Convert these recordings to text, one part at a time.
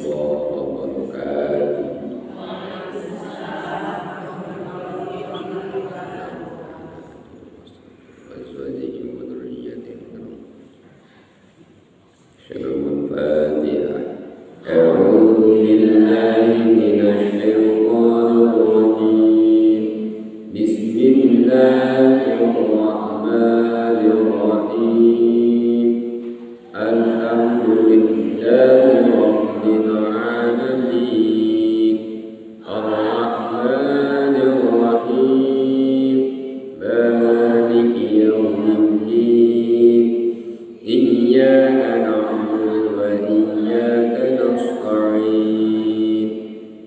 warahmatullahi wabarakatuh. Al-Fatihah. A'udzu billahi minasy syaithanir rajim. Bismillahirrahmanirrahim. Alhamdulillahi rabbil alamin. Arrahmanir rahim. Maliki yaumiddin. Iyyaka na'budu wa iyyaka nasta'in.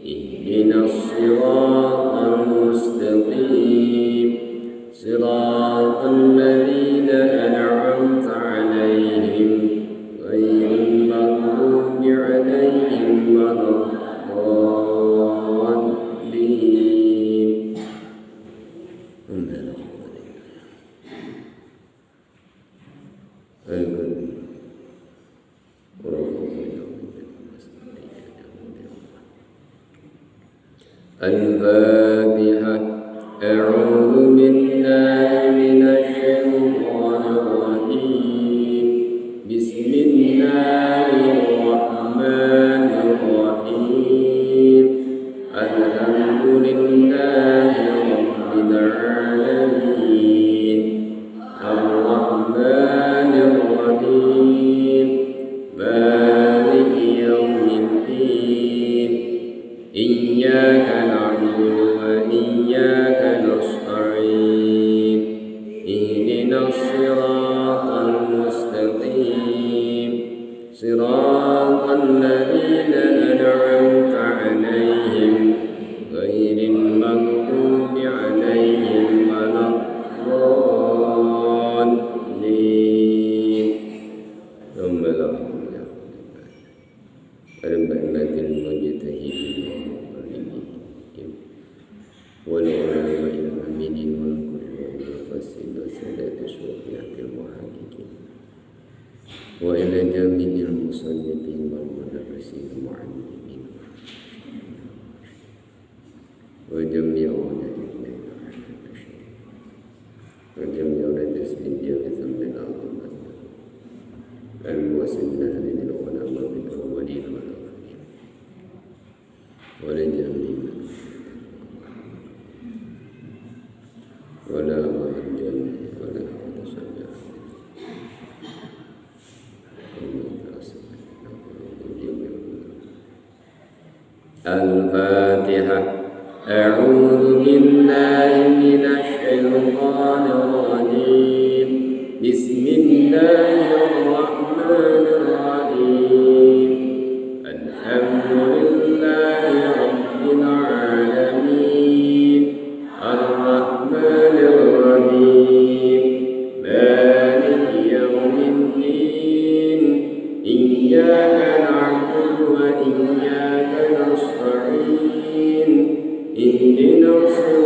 Ihdinas siratal mustaqim. Siratal ladzina an'amta 'alaihim ghairil maghdubi 'alaihim waladdallin. Al-Fatihah. A'udzu billahi minasy syaithanir rajim. Bismillahirrahmanirrahim. Alhamdulillahi rabbil alamin. Arrahmanir rahim. Maliki yaumiddin. Iyyaka na'budu wa iyyaka nasta'in. Ihdinas siratal mustaqim. Siratal ladzina an'amta 'alaihim ghairil maghdubi 'alaihim waladdallin. والعلماء العاملين والقراء والمفسرين والسادة الشيوخ المحققين وإلى جميع المصنفين والمدرسين المعلمين وجميع أولاد وجميع أولاد السنين الموسمين للعلماء الأولين والآخرين ولجميع ولا الجنة ولا الفاتحة. أعوذ بالله من الشيطان الرجيم. بسم الله الرحمن الرحيم. الحمد لله رب العالمين. الرحمن الرحيم. مالك يوم الدين. إياك نعبد وإياك نستعين. اهدنا الصراط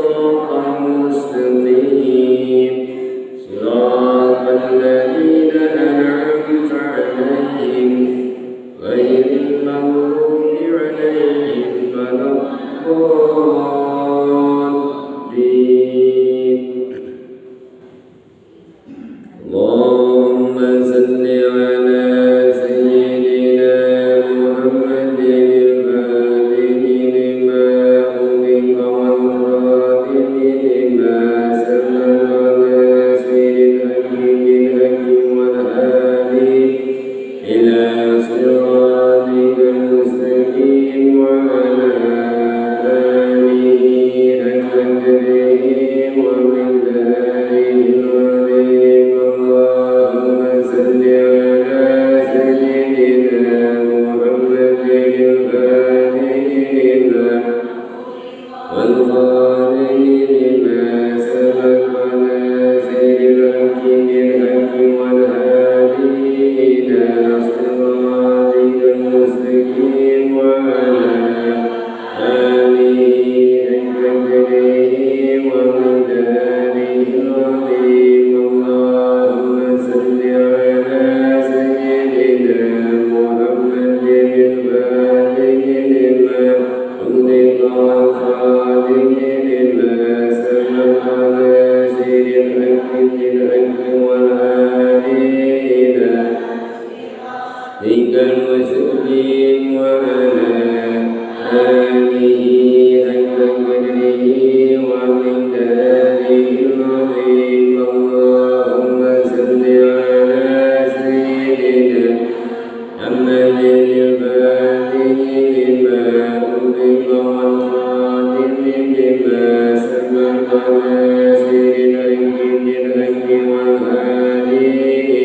ناصر الحق بالحق والهادي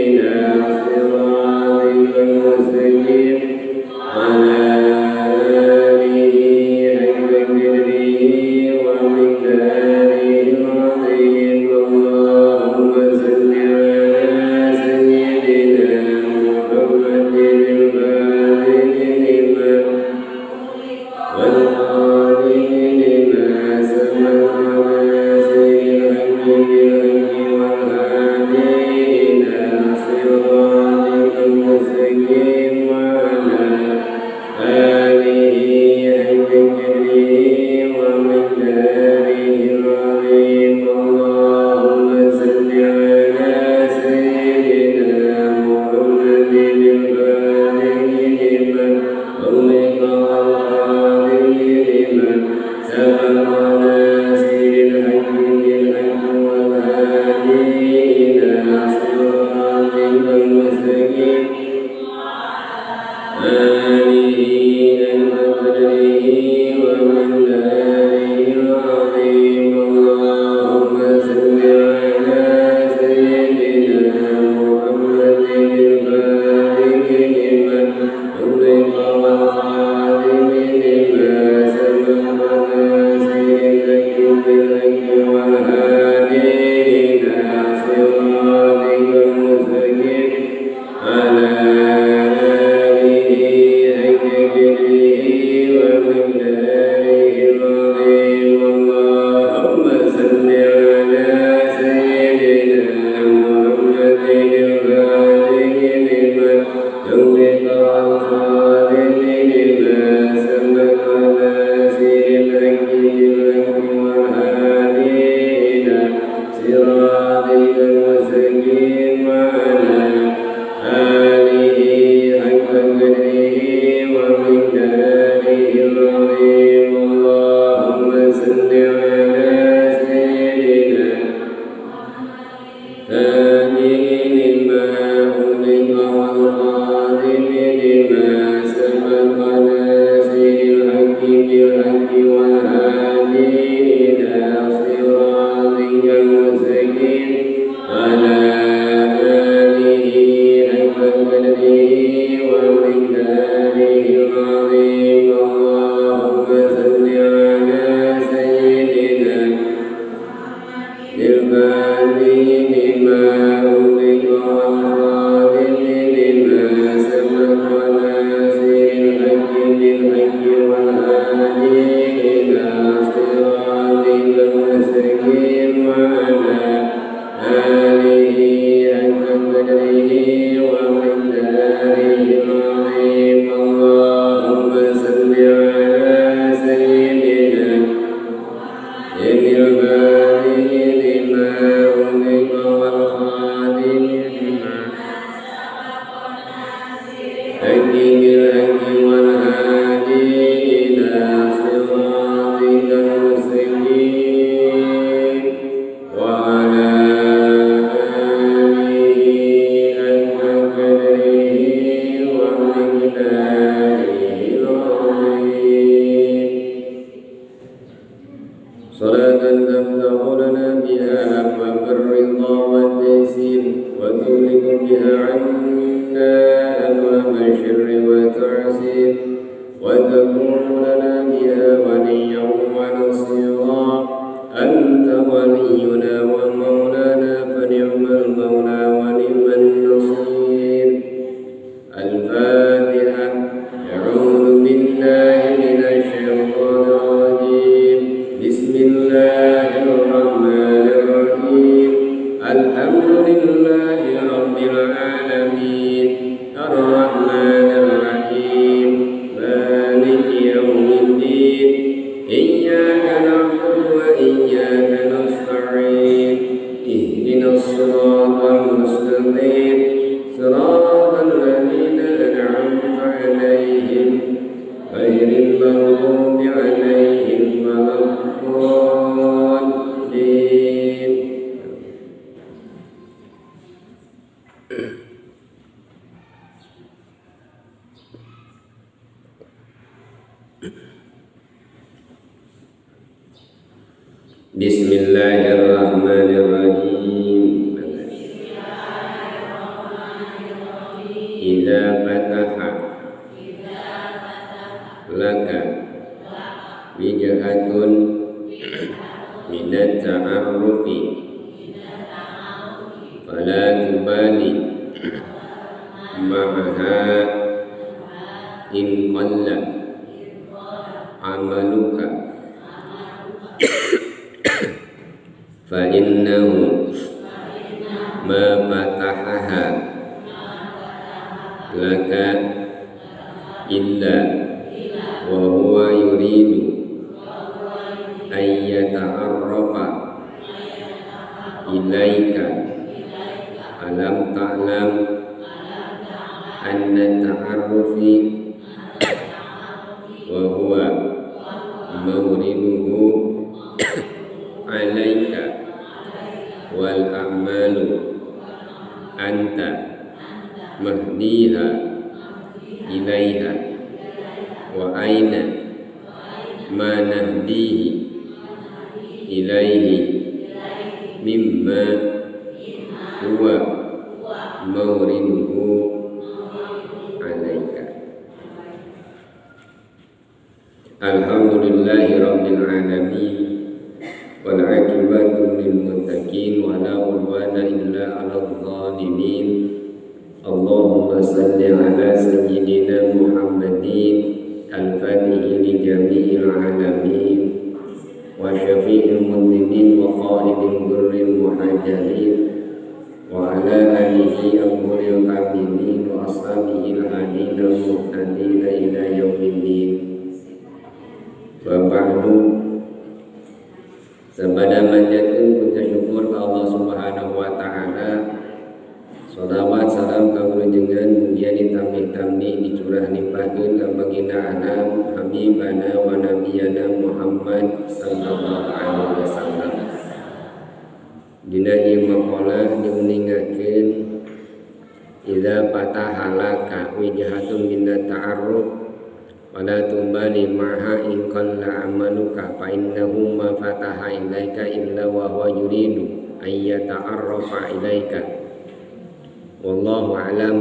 إلى صراطك المستقيم وعلى آله حق قدره ومقداره العظيم. اللهم صل على سيدنا محمد الفاتح لما والخاتم لما سبق ناصر الحق بالحق والهادي إلى صراطك المستقيم وعلى آله حق قدره ومقداره العظيم. اللهم صل على سيدنا محمد الفاتح لما أغلق والخاتم لما سبق ناصر الحق بالحق والهادي إلى صراطك المستقيم آله حق قدره ومقداره العظيم. اللهم صل على سيدنا محمد الفاتح لما أغلق والخاتم لما سبق ناصر الحق بالحق والهادي إلى صراطك المستقيم على آله حق قدره ومقداره العظيم. اللهم صل على سيدنا محمد الفاتح لما أغلق والخاتم لما سبق ناصر الحق بالحق والهادي إلى صراطك المستقيم وعلى آله حق قدره ومقداره العظيم. اللهم صل على سيدنا فاتح لما أغلق والخاتم لما سبق ناصر الحق بالحق والهادي إلى صراطك المستقيم وعلى آله حق قدره ومقداره العظيم. اللهم صل على سيدنا الفاتح لما أغلق والخاتم لما سبق ناصر الحق بالحق والهادي إلى صراطك المستقيم وعلى آله حق قدره ومقداره العظيم. اللهم صل على سيدنا الفاتح لما أغلق والخاتم لما حق بالحق والهادي إلى صراطك المستقيم وعلى آله حق قدره ومقداره العظيم. صلاة تفتح لنا بها أبواب الرضا والتيسير وتغلق بها عنا أبواب الشر والتعسير وتكون لنا بها وليا ونصيرا. أنت ولينا ومولانا فنعم المولى ونعم النصير. الفاتحة. أعوذ بالله من الشيطان الرجيم. بسم الله الرحمن الرحيم. الحمد لله رب العالمين الرحمن الرحيم مالك يوم الدين. إياك نعبد وإياك نستعين. اهدنا الصراط المستقيم صراط الذين أنعمت عليهم غير المغضوب عليهم ولا الضالين. بسم الله. Bismillahirrahmanirrahim. Idza fataha laka wijhatun minat ta'arrufi fala tubali ma'aha in qalla amaluka fa innahu ma fatahaha laka illa wa huwa yuridu an yata'arrafa ilaika. Alam ta'lam anna ta'arrufi wa huwa mawriduhu alaika wal a'malu anta mahdiha ilaiha wa aina ma nahdihi ilaihi mimma huwa mawriduhu alaika. Alhamdulillahi rabbil alamin wal aqibatu lil muttaqin wa la udwana illa 'alal zalimin. Allahumma salli ala sayyidina Muhammadin al-fatihi li jami'il alamin wa syafi'il mudhnibin wa qa'idil ghurril muhajjalin wa ala alihi al-ghurril kamilin wa ashabihi al-hadin al-muhtadin ila yaumiddin. Wa ba'du. Sabada manjatkeun puja syukur ka Allah Subhanahu wa taala. Shalawat salam ka junjungan mugia ditambih-tambih dicurah limpahkeun ka baginda alam habibana wa nabiyana Muhammad sallallahu alaihi wasallam. Dina ieu maqalah diuningakeun idza fatahalaka wijhatun minat ta'arruf wala tubali maha in qalla amaluka fa innahu ma fataha ilaika illa wa huwa yuridu an yata'arrafa ilaika. Wallahu a'lam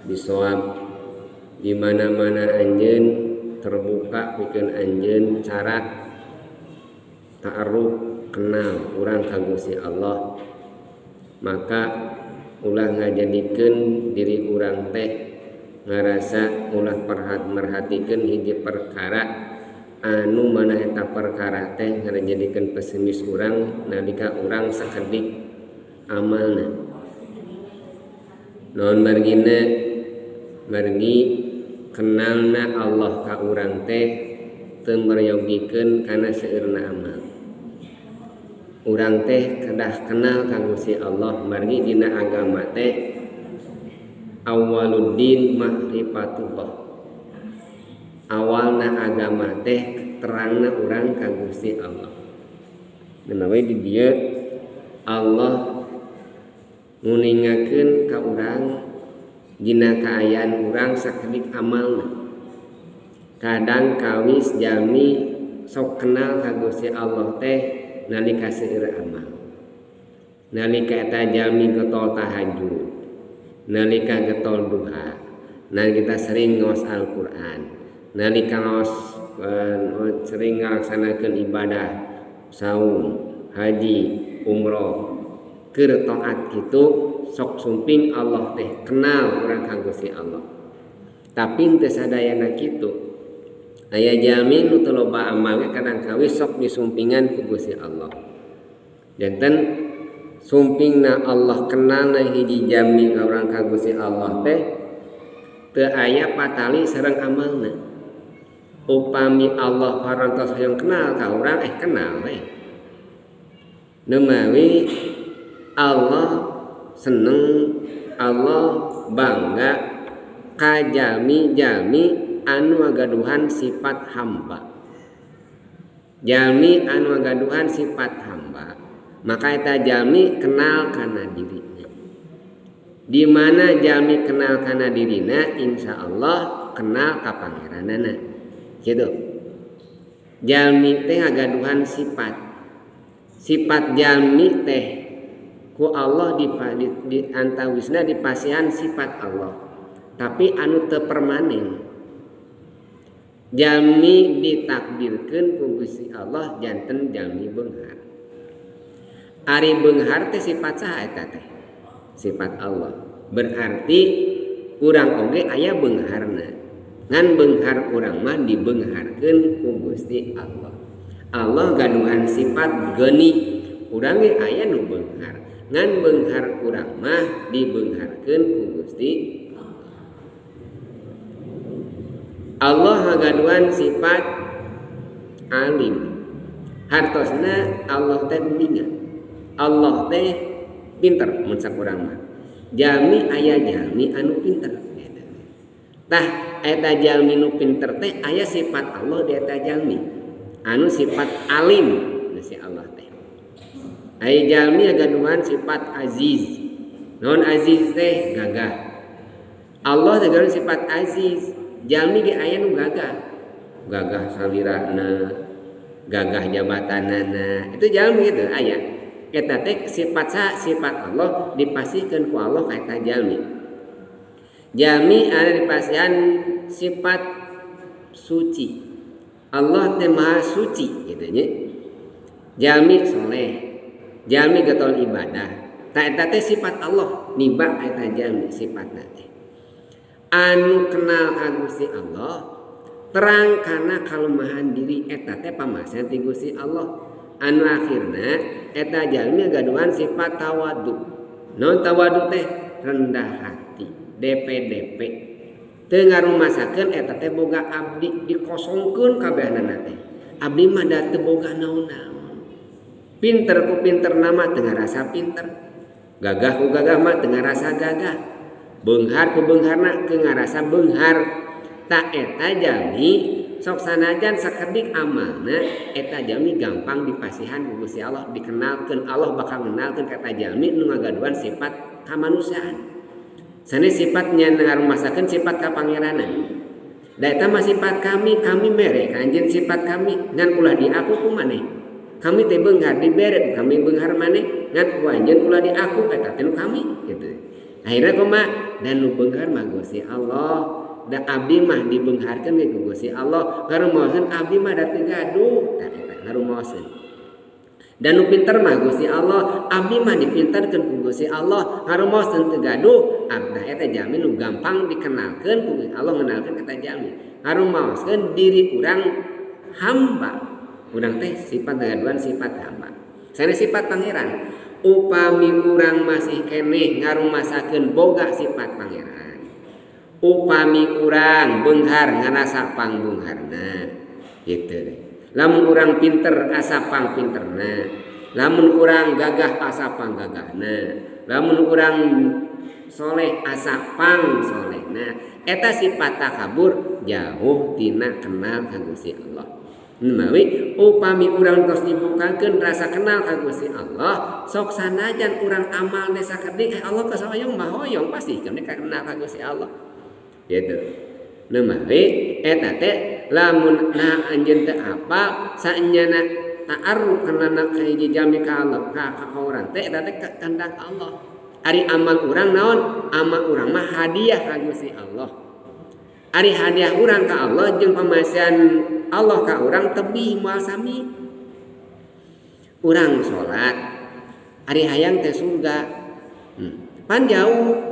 bisawab. Di mana-mana anjeun terbuka pikeun anjeun cara ta'aruf kenal urang ka Gusti Allah, maka ulah ngajadikeun diri urang teh ngarasa ulah merhatikeun hiji perkara anu mana eta perkara teh ngajadikeun pesimis urang nalika urang sakedik amalna. Non margina margi kenalna Allah ka urang teh teu meryogikeun kana seueurna amal. Urang teh kedah kenal ka Gusti Allah margi dina agama teh awaluddin ma'rifatullah. Awalna agama teh terangna urang ka Gusti Allah. Menawi di dieu Allah nguningakeun ka urang dina kaayaan urang sakedik amalna. Kadang kawis jalmi sok kenal ka Gusti Allah teh nalika seueur amal. Nalika eta jalmi getol tahajud, nalika getol duha, nalika sering ngaos Al-Qur'an, nalika ngaos sering ngalaksanakeun ibadah saum, haji, umroh, keur taat kitu sok sumping Allah teh kenal urang ka Gusti Allah. Tapi teu sadayana kitu. Aya jalmi nu teu loba amalna kadang kawis sok disumpingan ku Gusti Allah. Janten sumpingna Allah kenalna hiji jalmi ka urang ka Gusti Allah teh teu aya patali sareng amalna. Upami Allah parantos hoyong kenal ka urang kenal we. Nemawi Allah seneng, Allah bangga ka jalmi-jalmi anu agaduhan sifat hamba. Jalmi anu agaduhan sifat hamba, maka eta jalmi kenal kana dirina. Di mana jalmi kenal kana dirina, insya Allah kenal ka pangeranana. Gitu. Jalmi teh agaduhan sifat. Sifat jalmi teh ku Allah di antawisna dipasihan sifat Allah, tapi anu teu permanen. Jalmi ditakdirkeun ku Gusti Allah janten jalmi beunghar. Ari beunghar teh sifat saha eta teh? Sifat Allah. Berarti urang oge aya beungharna. Ngan beunghar urang mah dibeungharkeun ku Gusti Allah. Allah gaduhan sifat geni, urang ge aya nu beunghar. Ngan beunghar urang mah dibeungharkeun ku Gusti Allah. Allah gaduhan sifat alim. Hartosna Allah teh uninga. Allah teh pinter mun sakurang mah. Jalmi aya jalmi anu pinter. Tah eta jalmi nu pinter teh aya sifat Allah di eta jalmi anu sifat alim si Allah teh. Aya jalmi gaduhan sifat aziz. Naon aziz teh? Gagah. Allah teh gaduhan sifat aziz. Jalmi ge aya nu gagah. Gagah salirana, gagah jabatanana. Itu jalmi gitu aya. Eta teh sifat sifat Allah dipasihkeun ku Allah ka eta jalmi. Jalmi ada dipasihan sifat suci. Allah teh maha suci gitu nya. Jalmi soleh, jalmi getol ibadah. Ta eta teh sifat Allah niba eta jalmi sifatna teh. Anu kenal ka Gusti Allah terang kana kalemahan diri eta teh pamasihan ti Gusti Allah. Anu akhirna eta jalmi gaduhan sifat tawadu. Naon tawadu teh? Rendah hati, DPDP. Teu ngarumasakeun eta teh boga abdi dikosongkeun kabehanana teh. Abdi mah da teu boga naon-naon. Pinter ku pinter nama teu ngarasa pinter. Gagah ku gagah mah teu ngarasa gagah. Beunghar ku beungharna teu ngarasa beunghar. Ta eta jalmi sok sanajan sakedik amalna eta jalmi gampang dipasihan ku Gusti Allah, dikenalkeun Allah bakal ngenalkeun ka eta jalmi nu ngagaduhan sifat kamanusiaan. Sanes sifatnya ngarumasakeun sifat kapangeranan. Da eta mah sifat kami, kami mere ka anjeun sifat kami ngan ulah diaku ku maneh. Kami teh beunghar dibere ku kami beunghar maneh ngan ku anjeun ulah diaku eta teh nu kami gitu. Akhirna kumaha? Dan nu beunghar mah Gusti Allah. Da abdi mah dibeungharkeun ge ku Gusti Allah. Ngarumaoskeun abdi mah da teu gaduh. Tah eta ngarumaoskeun. Dan nu pinter mah Gusti Allah, abdi mah dipinterkeun ku Gusti Allah, ngarumaoskeun teu gaduh, abdi eta jalmi nu gampang dikenalkeun ku Allah ngenalkeun eta jalmi. Ngarumaoskeun diri urang hamba. Urang teh sifat gaduhan sifat hamba. Sanes sifat pangeran. Upami urang masih keneh ngarumasakeun boga sifat pangeran. Upami urang beunghar ngarasa pangbeungharna gitu. Lamun urang pinter asa pangpinterna, lamun urang gagah asa panggagahna, lamun urang soleh asa pangsolehna, eta sifat takabur jauh tina kenal ka Gusti Allah. Mawi upami urang tos dibukakeun rasa kenal ka Gusti Allah, sok sanajan urang amal teh sakedik Allah kasahoyong mah hoyong pasti keun kenal ka Gusti Allah. Gitu. Nemawi eta teh lamun nah anjeun teu apal saenyana ta'arruf kana ka hiji jalmi ka Allah ka urang teh eta teh kehendak Allah. Ari amal urang naon? Amal urang mah hadiah ka Gusti Allah. Ari hadiah urang ka Allah jeung pamasihan Allah ka urang tebih moal sami. Urang salat ari hayang teh surga. Pan jauh.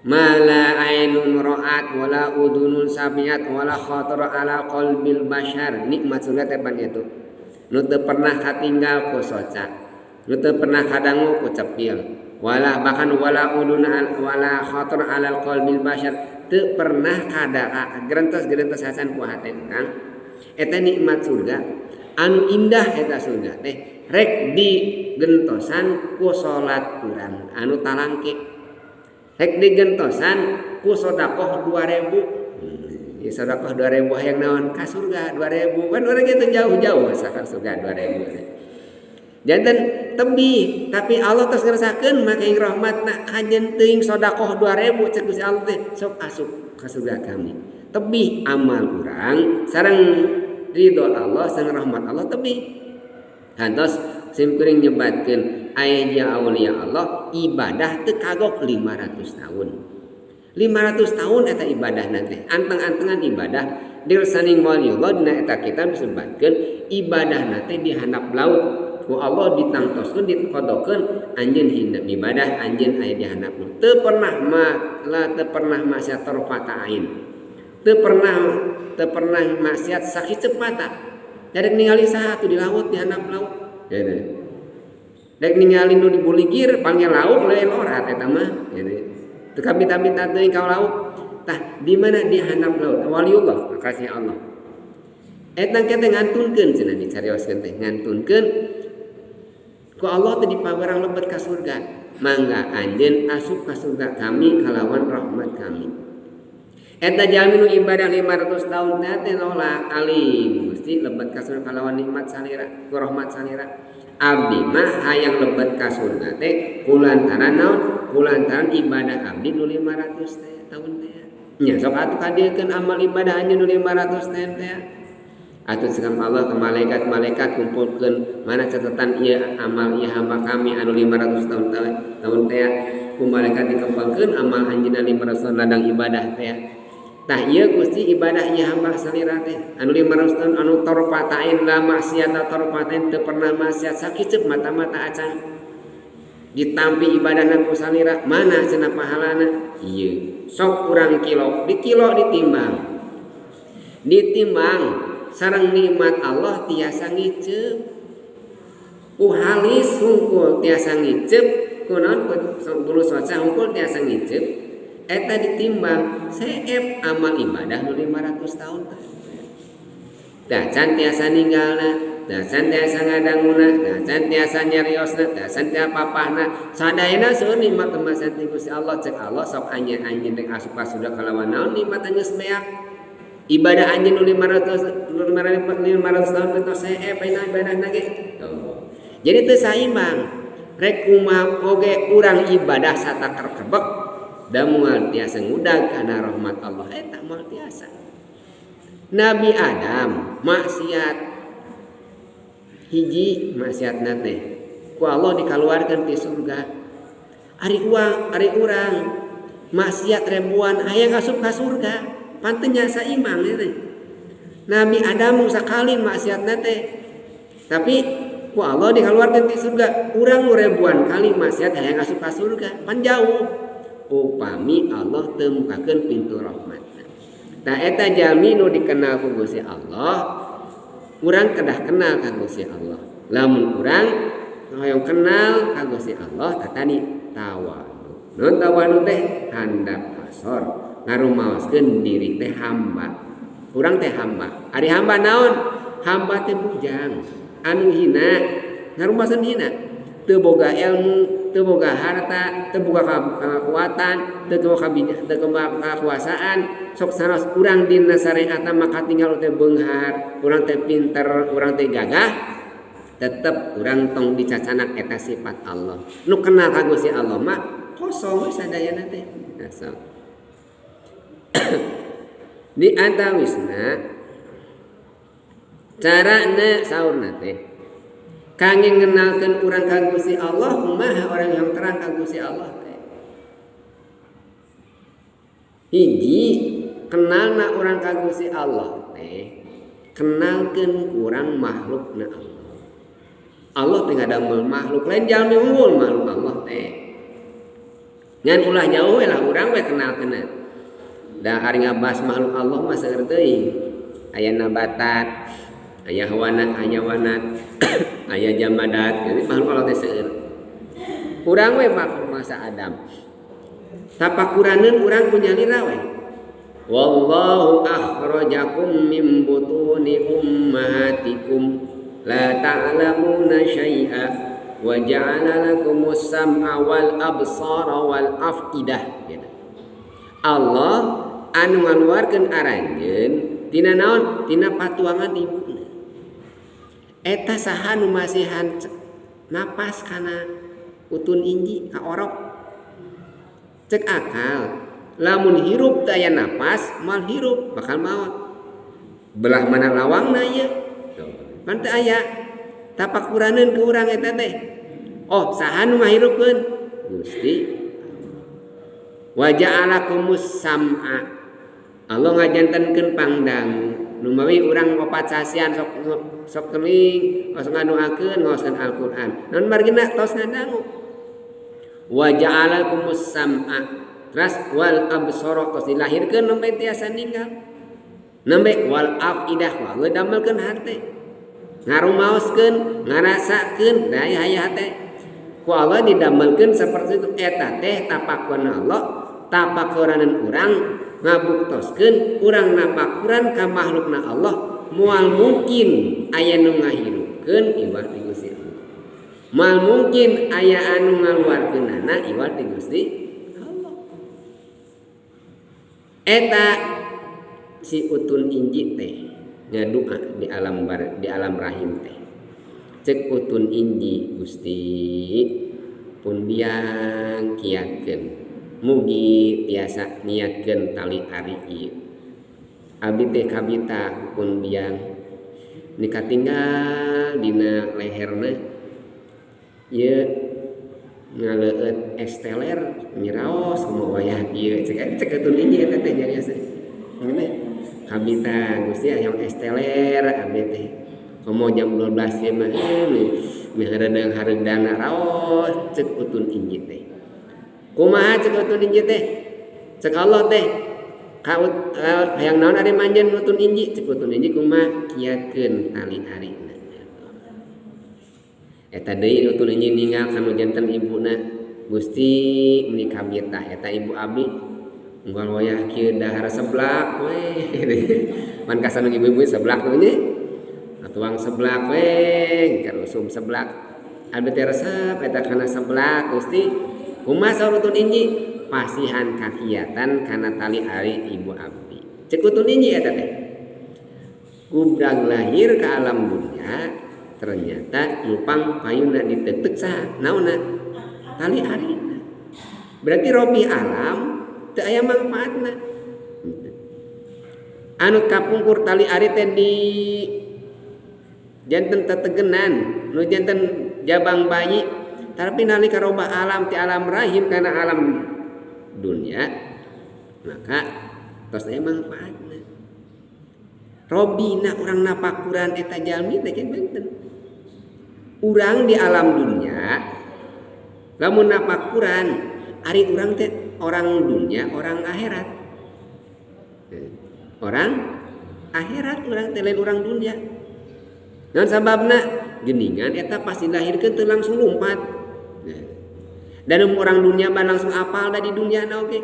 Mala ainun ra'at wala udunun samiat wala khatara ala qalbil bashar. Nikmat surga teh pan itu. Nu teu pernah katinggal ku soca, nu teu pernah kadangu ku cepil, wala bahkan wala udun wala khatar ala qalbil bashar, teu pernah kada gerentos-gerentos hasan ku hate urang. Eta nikmat surga anu indah eta surga teh rek digentosan ku salat urang anu talangke. Rek digentosan ku sedekah 2000. Ya sedekah 2000 hayang naon ka surga 2000 kan urang ge jauh-jauh ka surga 2000. Janten tebih tapi Allah tos ngeresakeun maka ing rahmatna kanjeun teuing sedekah 2000 cek Gusti Allah teh sok asup ka surga kami. Tebih amal urang sareng ridho Allah sareng rahmat Allah tebih. Kantos Sim kuring nyebatkeun aya aulia Allah ibadah teu kagok 500 tahun. 500 tahun eta ibadah nanti anteng-antengan ibadah dirsaning waliullah dina eta kitab disebutkeun ibadah nanti di handap laut ku Allah ditangtoskeun dikodokeun anjeun hina ibadah anjeun aya di handap laut teu pernah la teu pernah maksiat tarfata ain teu pernah maksiat sakiceup mata dari ningali saha atuh di laut di handap laut gitu. Dek ningali nu dibuligir panggil lauk lain lorat eta mah gitu. Teu kabita-bita teuing ka lauk. Tah di mana di handap laut waliullah kasih Allah. Eta teh ngantunkeun cenah dicarioskeun teh ngantunkeun ku Allah teh dipabarang lebet ka surga. Mangga anjeun asup ka surga kami kalawan rahmat kami. Eta jalmi nu ibadah 500 tahun teh nolak alim Gusti lebet ka surga kalawan nikmat salira ku rahmat salira. Abdi mah hayang lebet ka surga teh kulantaran naon? Kulantaran ibadah abdi nu 500 teh tahun teh. Nya sok atuh kadiekeun amal ibadah anjeun nu 500 tahun teh. Atuh cekam Allah ke malaikat-malaikat kumpulkeun mana catatan ieu amal ieu hamba kami anu 500 tahun tahun teh. Ku malaikat dikembangkeun amal anjeunna 500 tahun ladang ibadah teh. Tah ieu Gusti ibadah ieu hamba salira teh anu 500 tahun anu tarfatain la maksiat tarfatain teu pernah maksiat sakiceup mata-mata acan ditampi ibadahna ku salira mana cenah pahalana ieu sok urang kilo dikilo ditimbang ditimbang sareng nikmat Allah tiasa ngiceup ku halis hungkul tiasa ngiceup kunaon ku bulu soca hungkul tiasa ngiceup eta ditimbang seep amal ibadah nu 500 tahun teh. Da can tiasa ninggalna, da can tiasa ngadanguna, da can tiasa nyariosna, da can tiasa papahna. Sadayana seueur nikmat kemasan ti Gusti Allah cek Allah sok anjeun-anjeun rek asup ka surga kalawan naon nikmat anjeun beak. Ibadah anjeun nu 500 tahun teh seep ayeuna ibadahna ge. Jadi teu saimbang. Rek kumaha oge urang ibadah sataker kebek da moal tiasa ngudag kana rahmat Allah eta moal tiasa. Nabi Adam maksiat hiji maksiatna teh ku Allah dikaluarkeun ti surga. Ari uang ari urang maksiat ribuan hayang asup ka surga pan teu nya saimbang teh. Nabi Adam sakali maksiatna teh tapi ku Allah dikaluarkeun ti surga. Urang nu ribuan kali maksiat hayang asup ka surga pan jauh. Upami Allah teu mukakeun pintu rahmat. Nah eta jalmi nu dikenal ku Gusti Allah, urang kedah kenal ka Gusti Allah. Lamun urang hoyong kenal ka Gusti Allah tah tadi tawadu. Naon tawadu teh? Handap asor, ngarumaoskeun diri teh hamba. Urang teh hamba. Ari hamba naon? Hamba teh bujang, anu hina, ngarumaoskeun hina. Teu boga ilmu, teu boga harta, teu boga kekuatan, teu boga teu boga kekuasaan. Sok sanos urang dina syariat mah katinggal teh beunghar, urang teh pinter, urang teh gagah, tetep urang tong dicacanak eta sifat Allah. Nu kenal ka Gusti Allah mah kosong we sadayana teh. Kosong. Di antawisna carana saurna teh kangge ngenalkeun urang ka Gusti Allah kumaha orang yang terang ka Gusti Allah teh. Hiji kenalna urang ka Gusti Allah teh kenalkeun urang makhlukna Allah. Allah teh ngadamel makhluk lain jalmi unggul makhluk Allah teh. Ngan ulah jauh we lah urang we kenalkeunna. Da ari ngabahas makhluk Allah mah seueur teuing. Aya nabatat, aya hawana, hayawanat, aya jamadat, jadi makhluk Allah teh seueur. Urang we makhluk masa Adam. Tapakuraneun urang ku nyalira we. Wallahu akhrajakum min butuni ummahatikum la ta'lamuna syai'a wa ja'ala lakumus sam'a wal absara wal af'idah. Gitu. Allah anu ngaluarkeun aranjeun tina naon? Tina patuangan ibuna. Eta saha nu masihan napas kana utun inji ka orok. Cek akal, lamun hirup teu aya napas, moal hirup, bakal maot. Belah mana lawangna ieu? Pan teu aya. Tapakuraneun ku urang eta teh. Oh, saha nu ngahirupkeun? Gusti. Wa ja'alakumus sam'a. Allah ngajantenkeun pangdangu. Numawi urang opat sasian sok keling, tos ngadoakeun ngaoskeun Al-Qur'an. Naon margina tos ngadangu. Wa ja'alakumus sam'a. Teras wal absara tos dilahirkeun nembe tiasa ninggal. Nembe wal afidah wa ngedamelkeun hate. Ngarumaoskeun, ngarasakeun daya haya hate. Ku Allah didamelkeun seperti itu eta teh tapakuran Allah, tapakuranan urang ngabuktoskeun urang napakuran ka makhlukna Allah moal mungkin aya nu ngahirupkeun iwal ti Gusti Allah. Moal mungkin aya anu ngaluarkeunana iwal ti Gusti Allah. Eta si utun inji teh ngadua di alam bar, di alam rahim teh. Cek utun inji Gusti pun biang kiatkeun mugi tiasa niatkeun tali ari ieu. Abdi teh kabita pun biang ni katinggal dina leherna ieu ngaleueut es teler nyiraos kumaha wayah ieu cek cek utun inji eta teh nyarios. Ngene kabita Gusti hayang es teler abdi teh komo jam 12 ieu mah mihareudang hareudana raos cek utun inji teh. Kumaha cek utun inji teh? Cek Allah teh ka hayang naon ari manjen utun inji? Cek utun inji kumaha kiatkeun tali arina. Eta deui utun inji ninggal kanu janten ibuna Gusti meuni kabita eta ibu abdi unggal wayah kieu dahar seblak we. Pan kasanu ibu-ibu seblak we nya. Tuang seblak we, karusum seblak. Abdi teh resep eta kana seblak Gusti. Kumaha saur utun inji? Pasihan kakiatan kana tali ari ibu abdi. Cek utun inji eta teh. Gubrag lahir ke alam dunia ternyata nupang payuna ditetek saha? Naonna? Tali arina. Berarti robi alam teu aya mangfaatna. Anu kapungkur tali ari teh di janten tetegenan, nu janten jabang bayi, tapi nalika robah alam ti alam rahim kana alam dunia, maka tos aya mangfaatna. Robina urang napakuran eta jalmi teh kan benten. Urang di alam dunia lamun napakuran ari urang teh orang dunia, orang akhirat. Orang akhirat urang teh lain orang dunia. Naon sababna? Geningan eta pas dilahirkeun teu langsung lompat. Dan orang dunia mah langsung apal da di dunia na oge.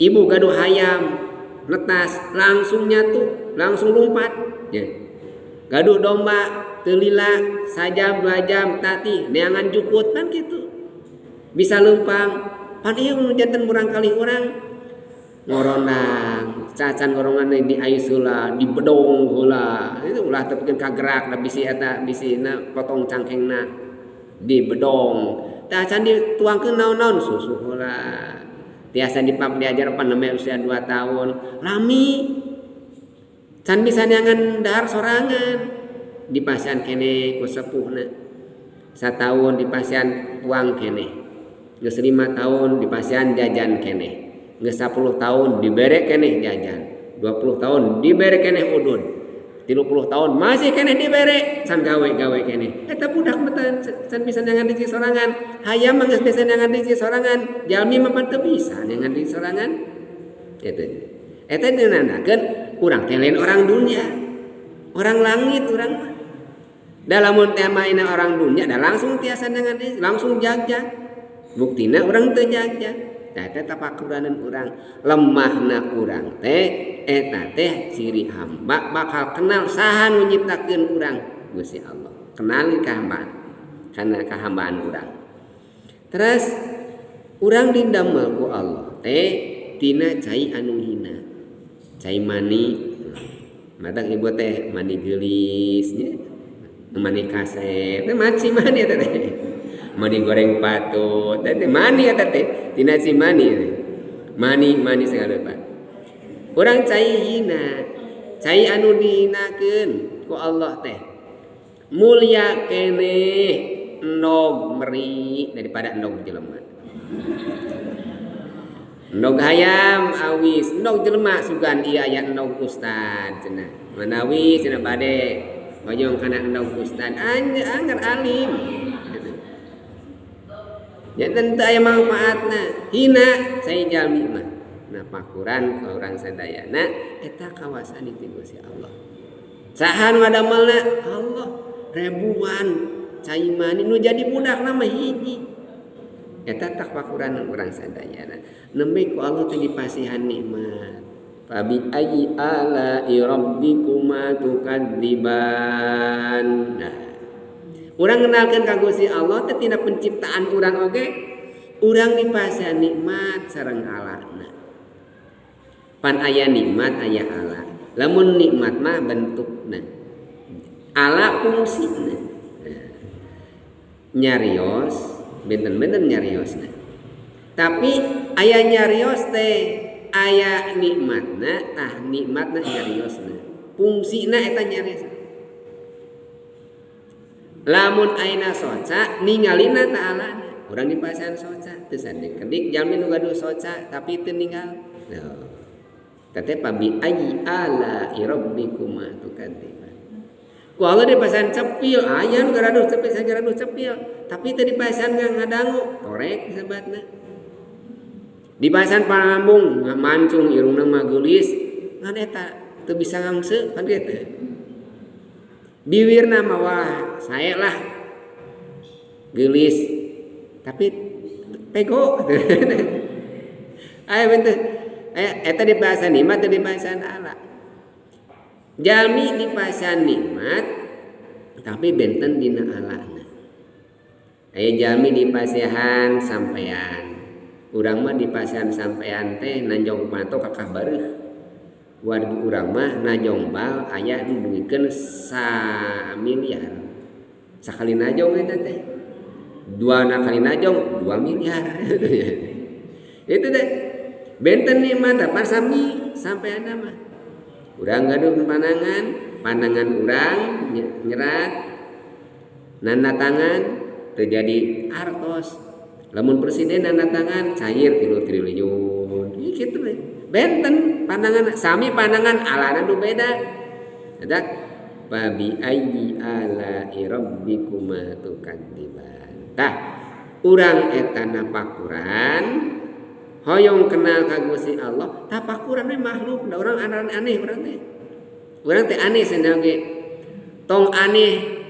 Ibu gaduh hayam netas langsung nyatu, langsung lompat. Ya. Gaduh domba teu lila sajam 2 jam tati neangan jukut kan kitu. Bisa leumpang. Pan ieu nu janten murangkalih urang ngorondang cacan gorongan di ais heula, di bedong heula. Itu ulah teu pikeun kagerak da bisi eta bisina potong cangkengna di bedong. Tah can dituangkeun naon-naon susu heula. Tiasa dipap diajar pan nembe usia 2 tahun. Lami can bisa neangan dahar sorangan. Dipasihan keneh ku sepuhna. Satahun dipasihan tuang keneh. Geus 5 tahun dipasihan jajan keneh. Geus 10 tahun dibere keneh jajan. 20 tahun dibere keneh udud. 30 tahun masih keneh dibere can gawe-gawe keneh. Eta budak mah can bisa neangan rezeki sorangan. Hayam mah geus bisa neangan rezeki sorangan. Jalmi mah teu bisa neangan rezeki sorangan. Eta. Eta nandakeun urang teh lain orang dunia. Orang langit urang mah. Da lamun teh maina orang dunia da langsung tiasa neangan rezeki, langsung jagjag. Buktina urang teu jagjag. Tah eta tapakuranan urang, lemahna urang teh eta teh ciri hamba bakal kenal saha nu nyiptakeun urang Gusti Allah. Kenali kahambaan kana kahambaan urang. Terus urang didamel ku Allah teh tina cai anu hina. Cai mani. Matak ibu teh mani geulis nya. Mani kasep, teh maci mani eta teh. Mani goreng patut, teh mani eta teh, tina si mani teh. Mani mani segala rupa. Urang cai hina, cai anu dihinakeun ku Allah teh. Mulia keneh endog meri daripada endog jelema. Endog hayam awis, endog jelema sugan ieu aya endog ustad cenah. Manawi cenah bade hoyong kana endog ustad anger alim. Janten teu aya manfaatna, hina sai jalmi mah. Napakuran ka urang sadayana eta kawasan ti Gusti Allah. Saha nu ngadamelna? Allah. Ribuan cai mani nu jadi budakna mah hiji. Eta tapakuran urang sadayana. Nembe ku Allah teh dipasihan nikmat. Fabi ayyi ala'i rabbikuma tukadziban. Nah, urang kenalkeun ka Gusti Allah teh tina penciptaan urang oge, urang dipasihan nikmat sareng alana. Pan aya nikmat aya ala. Lamun nikmat mah bentukna, ala fungsina. Nah, nyarios benten-benten nyariosna. Tapi aya nyarios teh aya nikmatna, tah nikmatna nyariosna. Fungsina eta nyarios. Lamun ayeuna soca ningalina ta alana. Urang dipasihan soca teu sadekedik jalmi nu gaduh soca tapi teu ninggal. Nah, teh pabi ayyi ala rabbikuma tukadziban. Ku Allah dipasihan cepil, aya nu gaduh cepil, saya gaduh cepil, tapi teu dipasihan ngadangu, torek sebatna. Dipasihan panambung mancung irungna mah geulis, ngan eta teu bisa ngangse kan kitu. Biwirna mah wah, sae lah. Geulis tapi pego. Aya benten. Eta dipasihan nikmat teu dipasihan ala. Jalmi dipasihan nikmat tapi benten dina alana. Aya jalmi dipasihan sampean. Urang mah dipasihan sampean teh nanjong pato kakah bareuh. Wargi urang mah najong bal aya nu dugikeun samiliar. Sakali najong eta teh. Dua kali najong 2 miliar. Itu teh benten nikmat apa sami sampean mah. Urang gaduh pandangan, pandangan urang nyerat nanda tangan terjadi artos. Lamun presiden nanda tangan cair 3 triliun. Ih kitu we. Benten pandangan sami pandangan alana nu beda. Eta fabi ayyi ala'i rabbikuma tukadziban. Tah urang eta napakuran hoyong kenal ka Gusti Allah, tapakuran we makhluk, da urang aneh urang teh. Urang teh aneh cenah ge. Tong aneh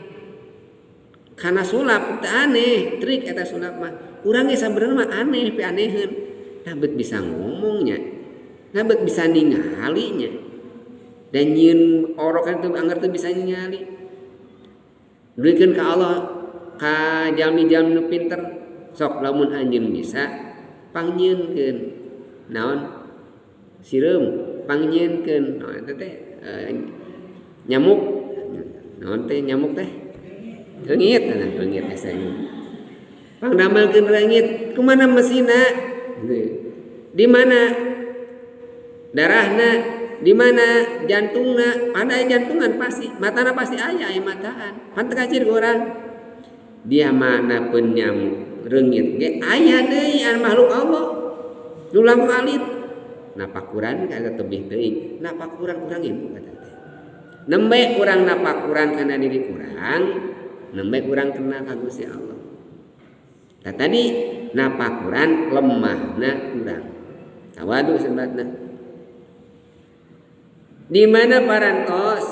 kana sulap teh aneh, trik eta sulap mah. Urang ge sabenerna mah aneh, pianeheun. Nah bet bisa ngomongnya, nah bet bisa ningalinya. Dan nyieun orok itu anggar teu bisa ningali. Duikeun ka Allah, ka jalmi-jalmi nu pinter, sok lamun anjeun bisa pangnyieunkeun naon sireum pangnyieunkeun naon eta teh nyamuk naon teh nyamuk teh reungit, nah reungit asa pangdamelkeun reungit kumaha mesinna di mana darahna di mana jantungna pada jantungan pasti matana pasti aya aya mataan pan teu kacir ku urang dia mana pun nyamuk reungit ge aya deui anu makhluk Allah nu langkung alit napakuran ka tebih teuing napakuran urang ibu kata teh nembe urang napakuran kana diri urang nembe urang kenal ka Gusti Allah. Tah tadi napakuran lemahna urang tawadu sebatna di mana parantos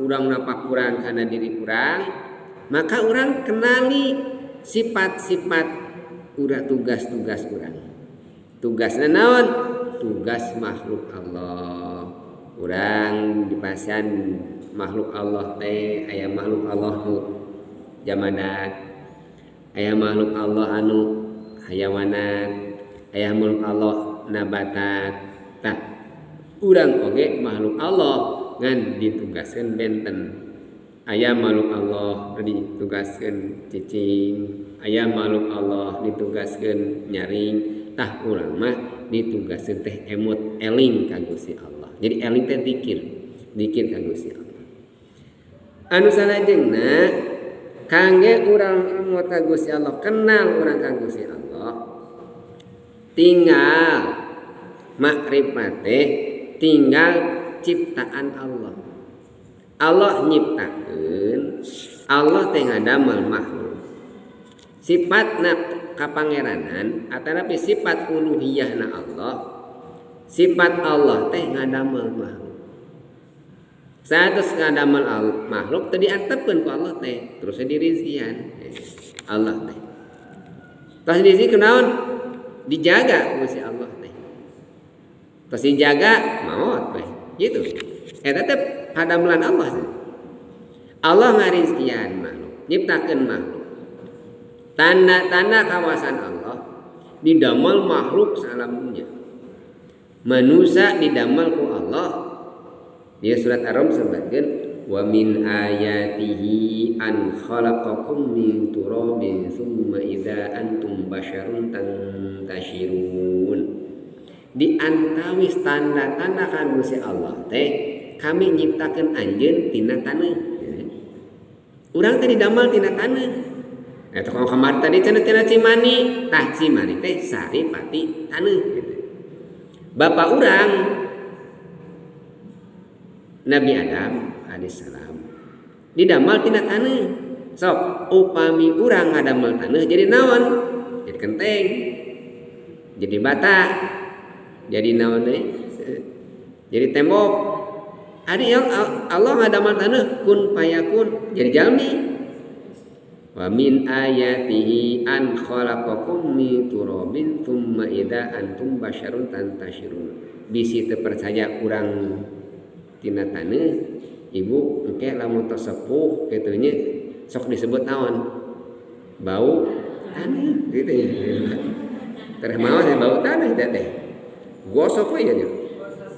urang napakuran kana diri urang maka urang kenali sifat-sifat urang tugas-tugas urang. Tugasna naon? Tugas makhluk Allah. Urang dipasihan makhluk Allah teh aya makhluk Allah nu jamanat, aya makhluk Allah anu hayawanat, aya makhluk Allah nabatat. Tah urang oge makhluk Allah ngan ditugaskeun benten. Aya makhluk Allah ditugaskeun cicing, aya makhluk Allah ditugaskeun nyaring. Tah urang mah ditugaskeun teh emut eling ka Gusti Allah. Jadi eling teh dikir, dikir ka Gusti Allah. Anu salajengna Kangge urang emot ka Gusti Allah, kenal urang ka Gusti Allah. Tinggal makrifat teh tinggal ciptaan Allah. Allah nyiptakeun, Allah teh ngadamel makhluk. Sifatna kapangeranan atanapi sifat uluhiyahna Allah, sifat Allah teh ngadamel makhluk. Satus ngadamel makhluk teh diantepkeun ku Allah teh, terus dirizkian Allah teh. Terus dirizki kunaon? Dijaga ku si Allah teh. Terus dijaga maot teh, gitu. Eta teh padamelan Allah teh. Allah ngarizkian makhluk, nyiptakeun makhluk. Tanda-tanda kawasan Allah didamel makhluk salam dunya. Manusia didamel ku Allah. Dia surat Ar-Rum sebutkeun wa min ayatihi an khalaqakum min turabin tsumma idza antum basyarun tantashirun. Di antawis tanda-tanda ka Gusti Allah teh kami nyiptakeun anjeun tina taneuh. Urang teh didamel tina taneuh. Eta kalau kamar tadi cenah tina cimani, tah cimani teh saripati taneuh gitu. Bapak urang Nabi Adam alaihissalam didamel tina taneuh. Sok upami urang ngadamel taneuh jadi naon? Jadi kenteng, jadi bata, jadi naon deui? Jadi tembok. Ari yang Allah ngadamel taneuh kun payakun jadi jalmi. Wa min ayatihi an khalaqakum min turabin tsumma idza antum basyarun tantashirun. Bisi teu percaya urang tina taneuh, ibu engke lamun tos sepuh kitu nya sok disebut naon? Bau taneuh kitu nya. Tereh maos bau taneuh teh teh. Gosok we nya.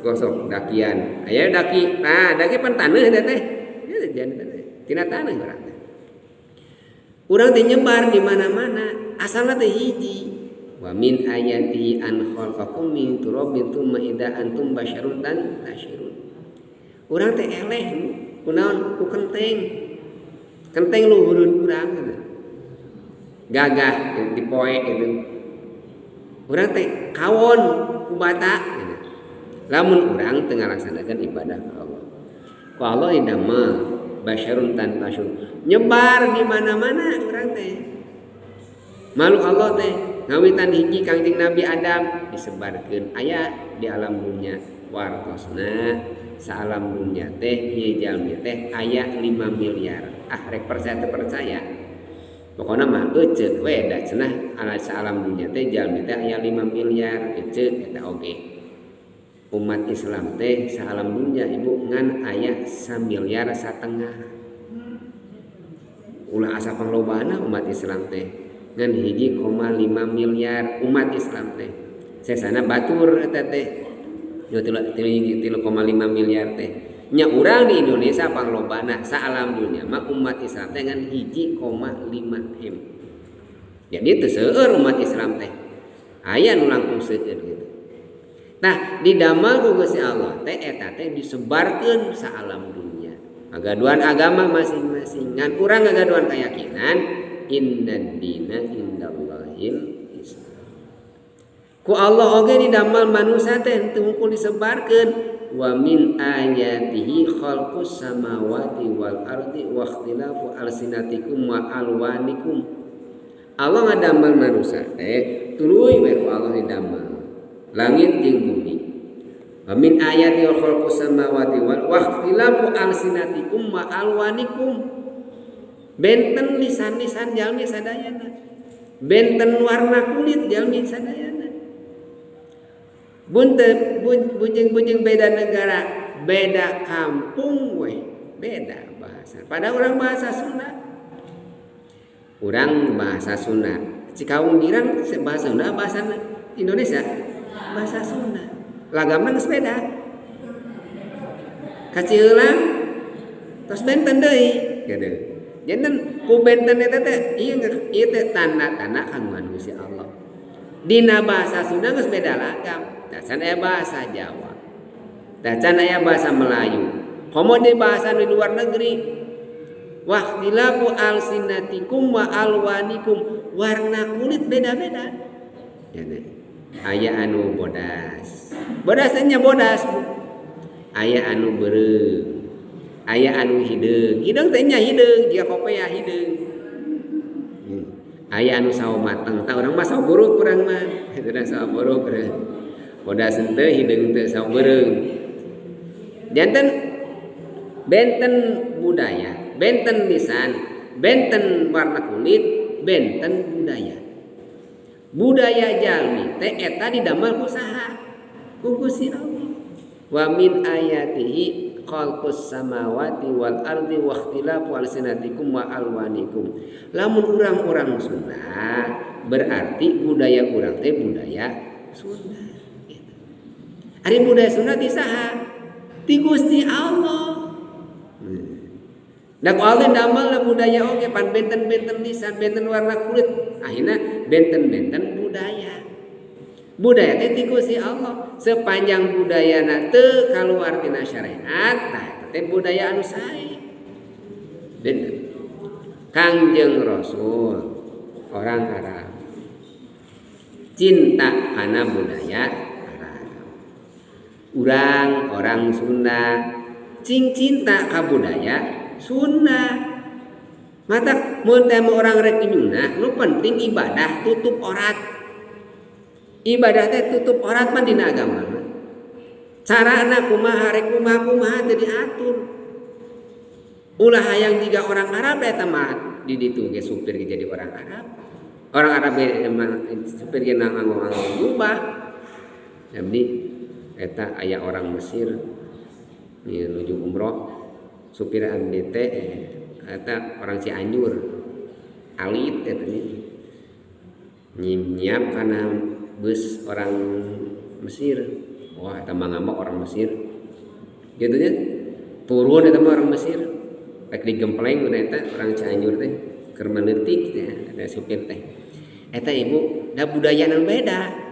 Gosok dakian. Aya daki, tah daki pan taneuh teh teh. Ya jadi taneuh. Tina taneuh urang teh. Urang teh nyebar di mana-mana, asalna teh hiji. Wa min ayati an khalaqakum min turabin tsumma idza antum basyarun tantashirun. Urang teh eleh kunaon ku kenteng. Kenteng luhureun urang gitu. Gagah dipoe gitu. Urang teh kawon ku bata gitu. Lamun urang teu ngalaksanakeun ibadah ka Allah. Ku Allah didamel basyarun tantashirun. Nyebar di mana-mana urang teh. Malu Allah teh ngawitan hiji Kangjeng Nabi Adam disebarkeun aya di alam dunya wartosna saalam dunya teh ieu jalmi teh aya 5 miliar. Ah rek percaya teu percaya. Pokona mah euceuk we da cenah ala saalam dunya teh jalmi teh aya 5 miliar euceuk eta oge. Umat Islam teh saalam dunya ibu ngan aya 1,5 miliar. Ulah asa panglobana umat Islam teh ngan 1,5 miliar umat Islam teh. Sesana batur eta teh 3,5 miliar teh. Nya urang di Indonesia panglobana saalam dunya mah umat Islam teh ngan 1,5 M. Jadi teu seueur umat Islam teh. Aya nu langkung seueur gitu. Nah, didamel ku Gusti Allah teh eta teh disebarkeun saalam dunya. Ngagaduhan agama masing-masing ngan urang ngagaduhan keyakinan innad dina indallahil Islam. Ku Allah oge didamel manusia teh teu hungkul disebarkeun wa min ayatihi khalqus samawati wal ardi wa ikhtilafu alsinatikum wa alwanikum. Allah ngadamel manusia teh tuluy we ku Allah didamel langit jeung bumi. Wa min ayati khalqus samawati wal wa ikhtilafu alsinatikum wa alwanikum. Benten lisan-lisan jalmi sadayana. Benten warna kulit jalmi sadayana. Bunte bunjing-bunjing beda negara, beda kampung we, beda bahasa. Pada orang bahasa Sunda. Urang bahasa Sunda. Cikaung girang bahasa Sunda, bahasa Indonesia, bahasa Sunda. Lagamna geus beda. Kaciheulang tos benten deui gitu. Janten ku benten eta teh ieu ieu teh tanda-tanda kagungan Gusti Allah. Dina bahasa Sunda geus beda lagam. Tah can aya bahasa Jawa. Tah can aya bahasa Melayu. Komo di bahasa di luar negeri. Waqtilafu alsinatikum wa alwanikum, warna kulit beda-beda. Aya anu bodas, bodasnya bodas, aya anu beureum, aya anu hideung, hideung teh nya hideung, jika kopea hideung. Aya anu sawo mateng, tah urang mah sawo buruk urang mah, eta sawo buruk urang. Bodas henteu, hideung teu, sawo beureum. Janten benten budaya, benten lisan, benten warna kulit, benten budaya. Budaya jalmi teh eta didamel ku saha? Ku Gusti Allah. Wa min ayatihi khalqus samawati wal ardi wa ikhtilafu alsinatikum wa alwanikum. Lamun urang-urang Sunda berarti budaya urang teh budaya Sunda. Gitu. Ari budaya Sunda ti saha? Ti Gusti Allah. Da ku Allah damel budaya oge pan benten-benten lisan, benten warna kulit, akhirna benten-benten budaya. Budaya teh ti Gusti Allah. Sepanjang budayana teu kaluar tina syariat, tah eta teh budaya anu sae. Benten. Kangjeng Rasul orang Arab cinta kana budaya Arab. Urang orang Sunda cing cinta ka budaya Sunda. Mata mun teh orang rek nyunah, nu penting ibadah tutup aurat. Ibadah teh tutup aurat mah dina agama. Carana kumaha rek kumaha teh diatur. Ulah hayang jiga orang Arab eta mah di ditu ge supir ge jadi orang Arab. Orang Arab ge emang supir ge nganggo-nganggo jubah. Jadi eta aya orang Mesir nuju umroh, supir abdi teh eta orang Cianjur alit eta nyiap kana bus orang Mesir. Wah eta mah ngambek orang Mesir gitu nya, turun eta mah orang Mesir rek digempleng udah eta orang Cianjur teh keur leutik teh ada supir teh eta ibu da budaya nu beda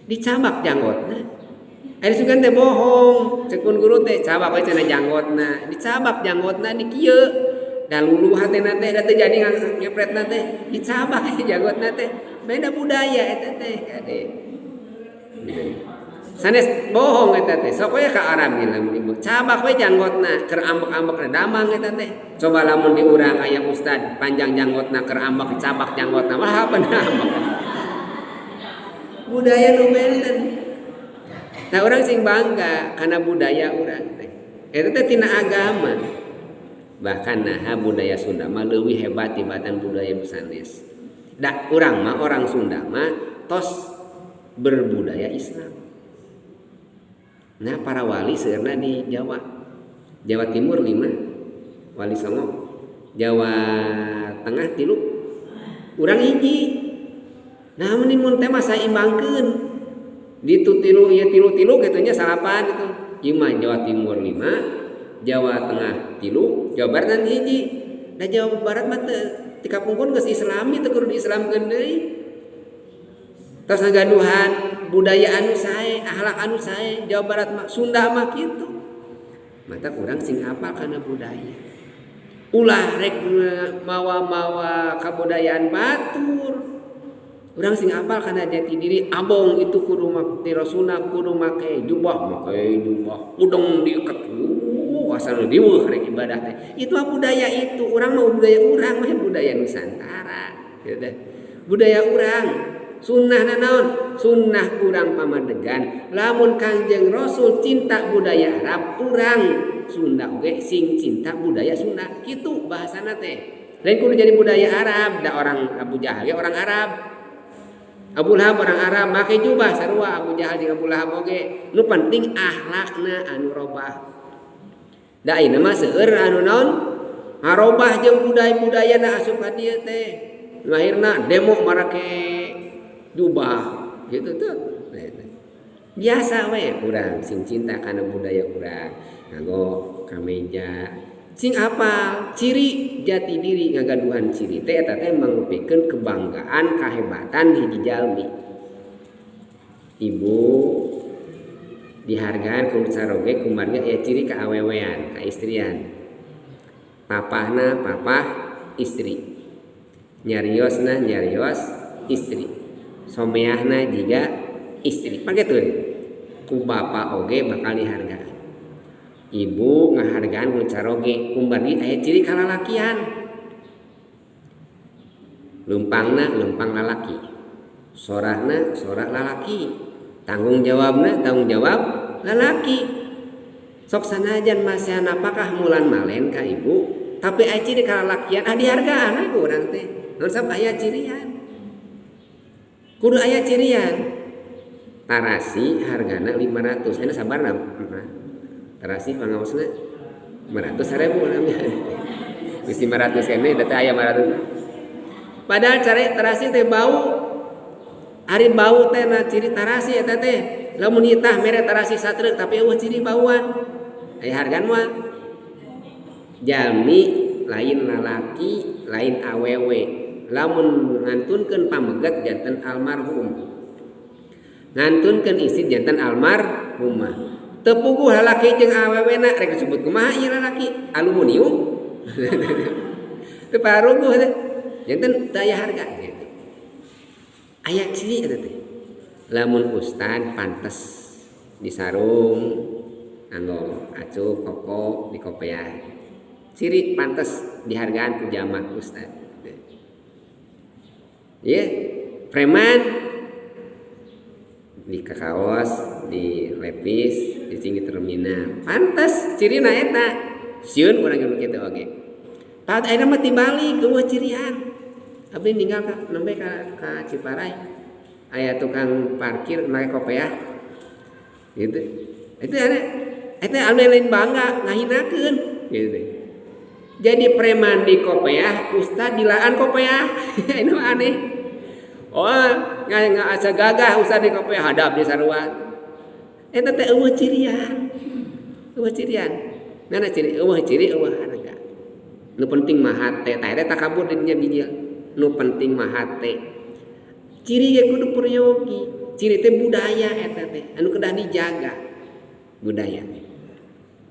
dicabak janggotna. Ari sugan teh bohong, cekun guru teh cabak we cenah janggotna, dicabak janggotna di kieu. Da luluh hatena teh da teu jadi ngepretna teh, dicabak janggotna teh. Beda budaya eta teh kade. Sanes bohong eta teh, sok we ka Arab ge lamun ibu. Cabak we janggotna keur ambek-ambek damang eta teh. Coba lamun di urang aya ustad panjang janggotna keur ambek dicabak janggotna, wah bener ambek. Budaya nu benten. Nah orang sing bangga karena budaya urang teh. Eta teh tina agama. Bahkan nah budaya Sunda mah leuwih hebat tibatan budaya nu sanes. Da urang mah orang Sunda mah tos berbudaya Islam. Nah para wali seueurna di Jawa. Jawa Timur 5, Wali Songo. Jawa Tengah 3. Urang hiji. Nah mun teh mah saimbangkeun. Ditu tilu ieu tilu-tilu kitu nya salapan itu. Ieu mah Jawa Timur 5, Jawa Tengah 3, Jawa Barat kan hiji. Da Jawa Barat mah teu ti kapungkur geus Islami teu kudu diislamkeun deui. Tos ngagaduhan budaya anu sae, akhlak anu sae, Jawa Barat mah Sunda mah kitu. Mata urang sing apal kana budaya. Ulah rek mawa-mawa kabudayaan batur. Urang sing apal kana jati diri abong itu kudu make rasuna kudu make jubah udeng diiket asal diweuh rek ibadah teh. Itu mah budaya itu, urang mah budaya urang mah budaya Nusantara gitu teh. Budaya urang sunnah naon? Sunnah urang pamadegan. Lamun Kangjeng Rasul cinta budaya Arab, urang Sunda oge sing cinta budaya Sunda. Kitu bahasana teh. Lain kudu jadi budaya Arab, da orang Abu Jahal ge orang Arab. Abu Lahab orang Arab make jubah sarua Abu Jahal jeung Abu Lahab oge. Nu penting akhlakna anu robah. Da ayeuna mah seueur anu naon? Ngarobah jeung budaya-budayana asup ka dieu teh. Nu akhirna demo marake jubah gitu tuh. Biasa we urang sing cinta kana budaya urang. Nganggo kameja sing apal ciri jati diri ngagaduhan ciri teh eta teh mangrupikeun kebanggaan kahebatan hiji jalmi. Ibu dihargaan ku saroge kumarga aya ciri kaawewean, kaistrian. Papahna papah istri, nyariosna nyarios istri, someahna jiga istri. Pake tuh ku bapa oge bakal dihargaan. Ibu ngahargaan ku caroge kumbari aya ciri kalalakian. Leumpangna leumpang lalaki, sorahna sorah lalaki, tanggung jawabna tanggung jawab lalaki. Sok sanajan masih napakah mulan malen ka ibu, tapi aya ciri kalalakian ah dihargaan ku urang teh. Naon sabab aya cirian. Kudu aya cirian. Tarasi hargana 500. Enak sabarna. Tarasi pangaosna 500.000 namanya. Geus 500 keneh da teh aya 500. Padahal cari tarasi teh bau. Ari bau teh na ciri tarasi eta teh. Lamun nitah mere tarasi satrek tapi eueuh ciri bauan. Aya hargaan moal. Jalmi lain lalaki, lain awewe. Lamun ngantunkeun pameget janten almarhum. Ngantunkeun istri janten almarhumah. Teu puguh lalaki jeung awewena rek disebut kumaha ieu lalaki? Aluminium. Teu paruguh teh. Janten teu aya harga gitu. Aya ciri eta teh. Lamun ustad pantes disarung anggo acuk koko dikopeah. Ciri pantes dihargaan ku jamaah ustad. Ye, preman di kaos, di lepis, di cinggi terminal. Pantes cirina eta. Sieun urang nu kitu oge. Pat ayeuna mah tibalik eueuh cirian. Abdi ninggal ka nembe ka Ciparai. Aya tukang parkir make kopeah. Gitu. Itu ada eta anu lain bangga ngahinakeun gitu. Jadi preman di kopeah, ustad dilaan kopeah. Ini mah aneh. Oh, nggak asa gagah ustad di kopeah hadap di sarua. Eta teh eueuh cirian. Eueuh cirian. Nana ciri eueuh ciri eueuh harga. Nu penting mah hate, tah eta takabur di dinya bijil. Nu penting mah hate. Ciri ge kudu peryogi. Ciri teh budaya eta teh anu kedah dijaga. Budaya.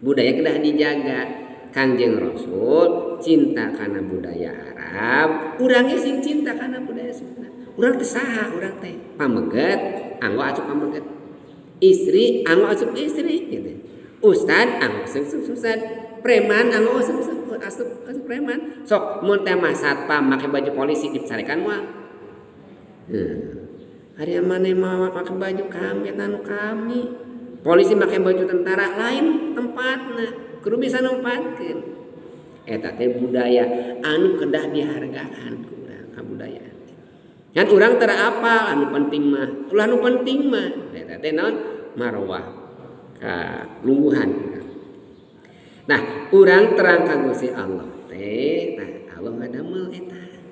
Budaya kedah dijaga. Kangjeng Rasul cinta kana budaya Arab, urang ge sing cinta kana budaya Sunda. Urang teh saha urang teh? Pameget, anggo asup pameget. Istri anggo asup istri gitu. Ustad anggo asup ustad. Preman anggo asup asup asup preman. Sok mun teh mah satpam make baju polisi dicarekan moal. Hari maneh mah make baju kami anu kami. Polisi make baju tentara lain tempatna. Kudu bisa nempatkeun. Eta teh budaya anu kedah dihargaan ku urang kabudayaan. Kan urang teu apal anu penting mah. Ulah anu penting mah eta teh naon? Marwah kalungguhan. Nah, urang terang ka Gusti Allah teh, nah Allah ngadamel eta.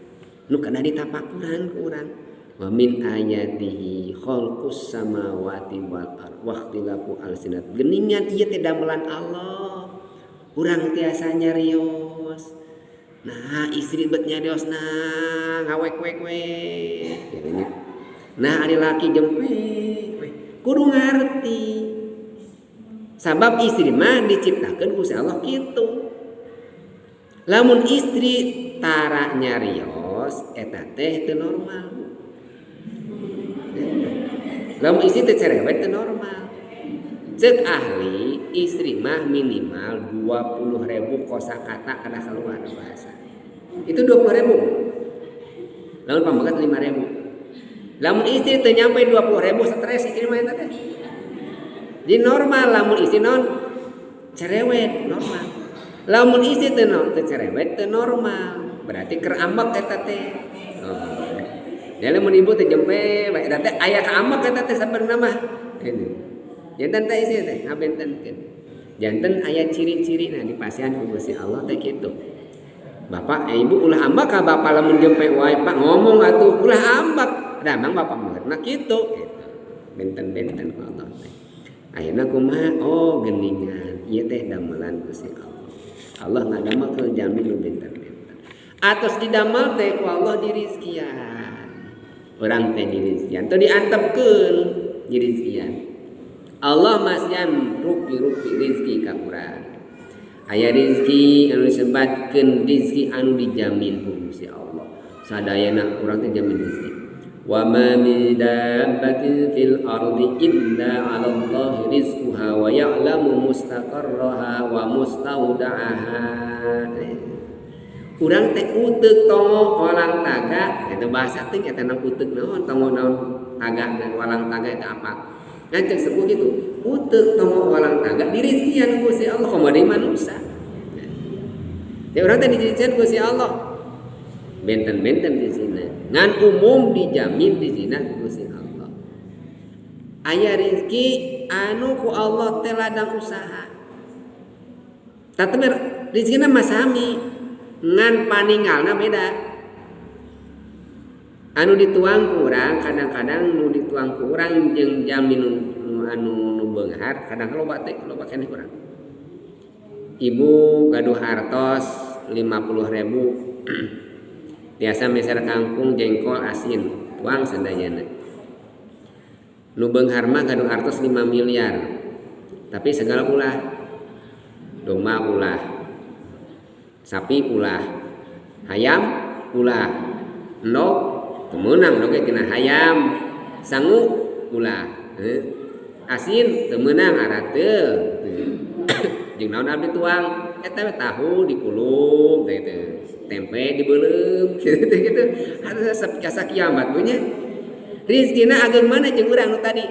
Nu kedah ditapakuran ku urang. Wa min ayatihi khalqus samawati wal ardh wa ikhtilafu alsinat. Geningan ieu teh damelan Allah. Urang tiasa nyarios. Nah, istri bet nyarios nah ngawek-wek we. Gitu nya. Nah, ari laki jempe we. Kudu ngarti. Sabab istri mah diciptakeun ku Allah kitu. Lamun istri tara nyarios eta teh teu normal. Lamun istri teh cerewet teu normal. Cek ahli istri mah minimal 20.000 kosakata kada keluar bahasa. Itu 20.000. Lamun pameget 5.000. Lamun istri teu nyampe 20.000 stres istri mah eta teh. Jadi normal lamun istri non cerewet normal. Lamun istri teu non teu cerewet teu normal. Berarti keur ambek eta teh. Oh. Jadi lamun ibu teh jempe bae eta teh aya ka ambek eta teh sabenerna mah. Gitu. Janten teh istri teh ngabentenkeun. Janten aya ciri-ciri nah dipasihan ku Gusti Allah teh kitu. Bapak ibu ulah ambek ka bapak lamun jempe wae Pak ngomong atuh ulah ambek. Da mang bapak meureunna kitu gitu. Benten-benten ku Allah teh. Akhirna kumaha? Oh geningan ieu teh damelan Gusti Allah. Allah ngadamel ke jalmi nu benten-benten. Atos didamel teh ku Allah dirizkian. Urang teh dirizkian teu diantepkeun dirizkian. Allah masihan rupi-rupi rizki ka urang. Aya rezeki anu disebatkeun rezeki anu dijamin ku Gusti Allah. Sadayana urang teh jamin rezeki. Wa ma min dabbatin fil ardi illa 'ala Allahi rizquha wa ya'lamu mustaqarraha wa mustaudaha. Urang teh uteuk tongo walang taga, eta bahasa teh eta na uteuk naon tongo naon taga walang taga eta apa? Ngan cek sepuh kitu, uteuk tongo walang taga dirizkian ku Gusti Allah komo deui manusia. Ya urang teh dirizkian ku Gusti Allah. Benten-benten di sini. Ngan umum dijamin di sini ku Gusti Allah. Aya rezeki anu ku Allah teh ladang usaha. Tah rezekina mah sami, ngan paningalna beda. Anu dituang ku urang kadang-kadang nu dituang ku urang jeung jalmi nu anu nu beunghar kadang loba teh loba keneh urang. Ibu gaduh artos 50.000 biasa meser kangkung jengkol asin tuang sadayana. Nu beunghar mah gaduh artos 5 miliar tapi segala ulah, domba ulah, sapi ulah, hayam ulah, endog teu meunang oge tina hayam, sangu ulah, asin teu meunang arateu. Jeung naon abdi tuang eta we tahu dikulub teh teh, tempe dibeuleum kitu teh kitu. Harus asa kiamat bu nya. Rizkina ageng mana jeung urang nu tadi?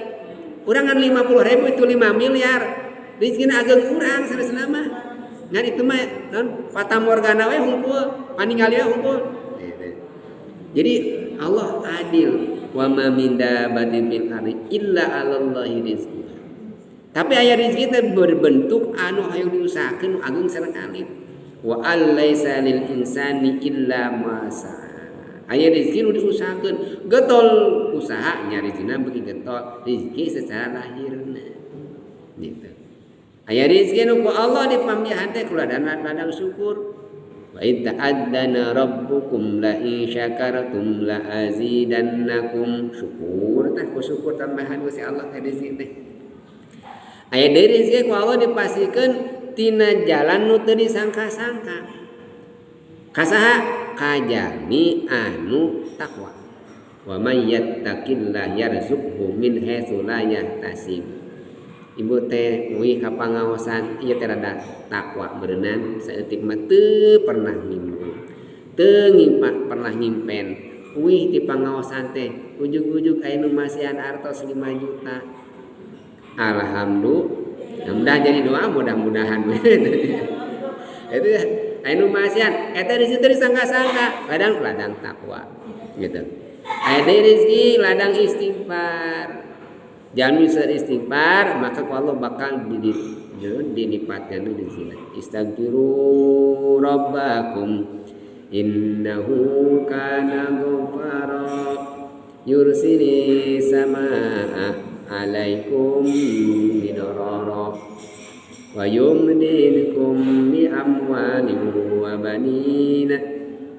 Urang ngan 50.000 itu 5 miliar. Rizkina ageng urang sanesna mah. Ngan itu mah naon fata morgana we hungkul, paningali we hungkul. Jadi Allah adil, wa ma min dabbatin fil ardi illa 'alallahi rizquha. Tapi aya rezeki teh berbentuk anu hayang diusahakeun agung sareng alit. Wa allaisa lil insani illa ma sa'a. Aya rezeki nu diusahakeun, getol usaha nya rezekina beuki getol, rezeki secara lahirna. Gitu. Aya rezeki nu ku Allah dipambihan teh ku ladang syukur. Wa id ta'adzana rabbukum la in syakartum la azidannakum. Syukur teh ku syukur tambahan ku si Allah teh rezeki teh. Aya deui rezeki ku Allah dipasihkeun tina jalan nu teu disangka-sangka. Kasaha? Kajalmi anu takwa. Wa may yattaqillah yarzuqhu min haitsu la yahtasib. Ibu teh uih ka pangaosan ieu teh rada takwa berenang saeutik mah teu pernah ngimbung. Teu ngimpak pernah nyimpen. Uih di pangaosan teh ujug-ujug aya nu masihan artos 5 juta. Alhamdulillah. Mudah jadi doa mudah-mudahan. Itu aya nu masihan eta di situ disangka-sangka ladang ladang takwa gitu. Aya deui rezeki ladang istighfar. Jalmi istighfar maka ku Allah bakal dilipatkan di sini. Istaghfiru rabbakum innahu kana ghaffara yursilis samaa alaikum midrara wa yumdidkum bi amwalin wa banin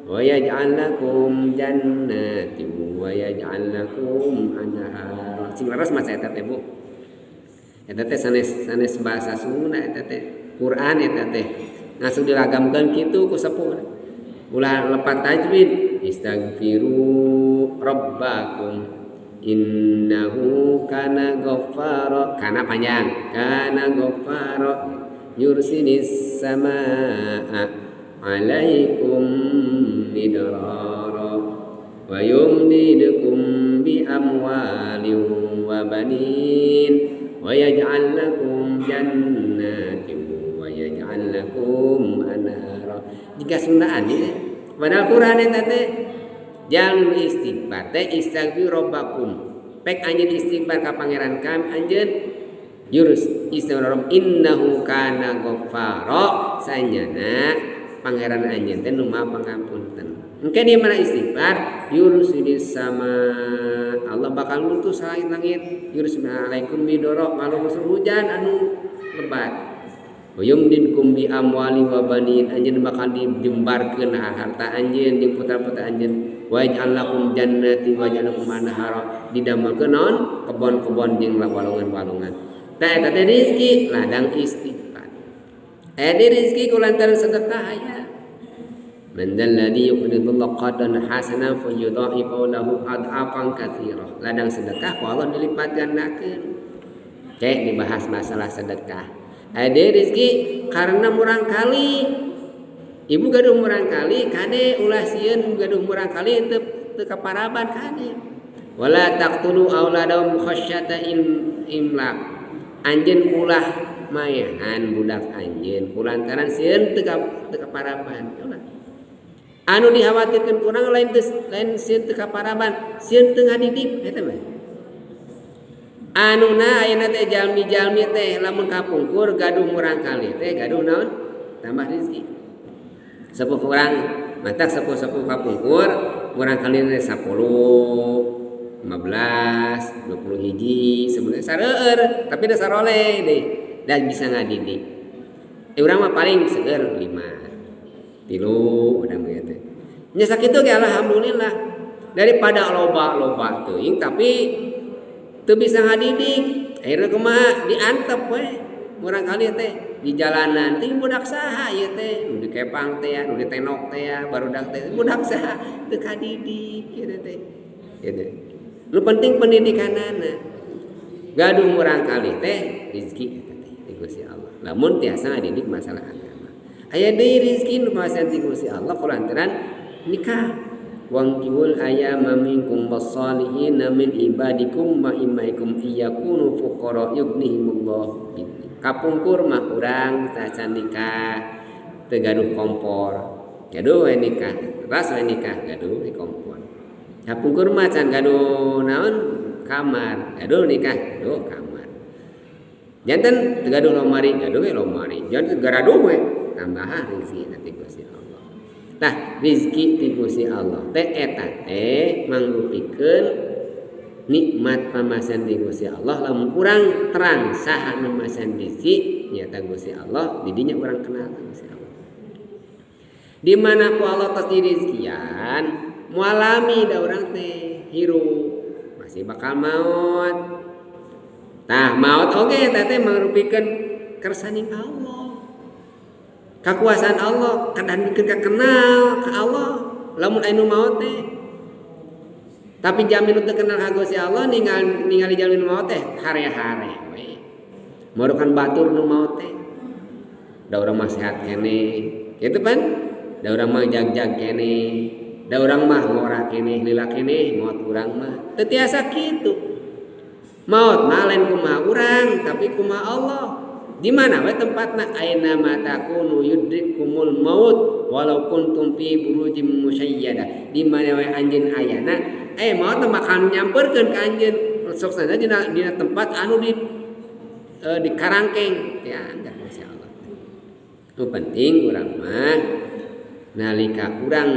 wa yaj'al lakum jannatin wa yaj'al lakum anhara. Sing leres mah eta teh Bu. Eta teh sanes sanes bahasa Sunda eta teh Quran eta teh. Langsung diragamkeun kitu ku sepuh. Ulah lepat tajwid. Istaghfiru rabbakum innahu kana ghaffara. Kana panjang. Kana ghaffara yursilis samaa alaikum midrara wa yumdidukum bi amwalin wa banin wa yaj'al lakum jannatin wa yaj'al lakum anhara. Jika Sundaan ini padahal Quran eta teh jalur istighfar teh istaghfir rabbakum. Pek anjeun istighfar ka pangeran kam anjeun yurus istighfar innahu kana ghaffara sanyana pangeran anjeun teh nu Maha Pangampunten. Engke dia mana istighfar yursilis sama Allah bakal ngutus langit-langit yursil alaikum bidoro malu musuh hujan anu lebat. Wa yumdidkum bi amwali wa banin anjeun bakal dijembarkeun harta anjeun jeung putra-putra anjeun. Wa yaj'al lakum jannati wa yaj'al lakum anhara didamelkeun naon kebon-kebon jeung walungan-walungan. Tah eta teh rezeki ladang istighfar. Aya deui rezeki kulantaran sedekah aya. Man dzalladzi yuqridullah qardan hasanan fayudha'ifu lahu ad'afan katsira. Ladang sedekah ku Allah dilipat gandakeun. Cek dibahas masalah sedekah. Aya deui rezeki karena murang kali. Ibu gaduh murang kali kade ulah sieun gaduh murang kali teu kaparaban kade. Wala taqtulu auladahum khasyata imlaq. Anjeun ulah maehan budak anjeun kulantaran sieun teu kaparaban. Ulah. Anu dikhawatirkeun kurang lain lain sieun teu kaparaban, sieun teu ngadidik eta mah. Anuna ayeuna teh jalmi-jalmi teh lamun kapungkur gaduh murang kali teh gaduh naon? Tambah rezeki. Sepuh kurang matak sepuh-sepuh kapungkur murang kali teh 10, 15, 20 hiji sebenarnya sareueur tapi da saroleh deh dan bisa ngadidik. Urang mah paling seueur 5. 3 urang mah teh. Nya sakitu ge alhamdulillah daripada loba-loba teuing tapi teu bisa ngadidik. Akhirna kumaha diantep we murang kali teh di jalanan teh budak saha ieu teh nu dikepang teh nu ditenok teh barudak teh budak saha teu kadidik ieu teh. Gitu. Nu penting pendidikanana. Gaduh murang kali teh rezeki eta teh di Gusti Allah. Lamun tiasa ngadidik masalah agama. Aya deui rezeki nu masihan ti Gusti Allah kulantaran nikah. Wangkihul ayama minkum wassalihina min ibadikum wa imaikum iyakunu fuqara yughnihimullah. Kapungkur mah urang tacan nikah teu gaduh kompor. Gaduh we nikah, ras we nikah gaduh di kompor. Kapungkur mah can gaduh naon kamar, gaduh nikah, gaduh kamar. Janten teu gaduh lomari, gaduh we lomari. Janten garaduh we tambahan rezeki nanti Gusti Allah. Tah rezeki ti Gusti Allah teh eta teh mangrupikeun nikmat pamasihan ti Gusti Allah lamun urang terang saha nu masihan rezeki nyata Gusti Allah didinya urang kenal Gusti Allah. Di mana ku Allah tos dirizkian mualami da urang teh hirup masih bakal maot. Tah maot oge eta teh mangrupikeun kersaning Allah. Kakuasaan Allah kadang bikin kenal ke Allah lamun anu maot teh. Tapi jamin teu kenal ka Gusti Allah ningali jamin maot teh hare-hare we. Marukan batur nu maot teh. Da urang mah sehat keneh. Kitu pan? Da urang mah jag-jag keneh. Da urang mah ngora keneh, lila keneh maot urang mah. Teu tiasa kitu. Maot mah lain kumaha urang tapi kumaha Allah. Di mana we tempatna aina ma takunu yudrikumul maut walau kuntum fi burujim musyayyada. Di mana we anjeun ayana maot teh bakal nyamperkeun ka anjeun sok sana dina tempat anu di karangkeng ya enggak masyaallah. Nu penting urang mah nalika urang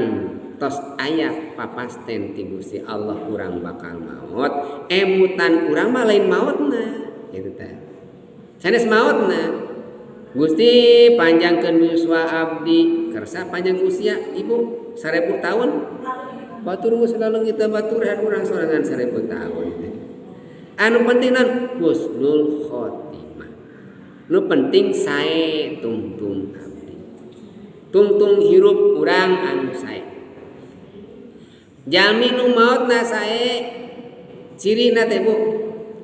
tos aya papasten ti Gusti Allah urang bakal maot emutan urang mah lain maotna kitu teh. Sanes maotna Gusti panjangkeun yuswa abdi kersa panjang usia ibu 1000 tahun batur geus laleungit batur urang sorangan 1000 tahun. Anu penting non husnul khotimah. Nu penting sae tungtung abdi. Tungtung hirup urang anu sae. Jalmi nu maotna sae cirina teh Bu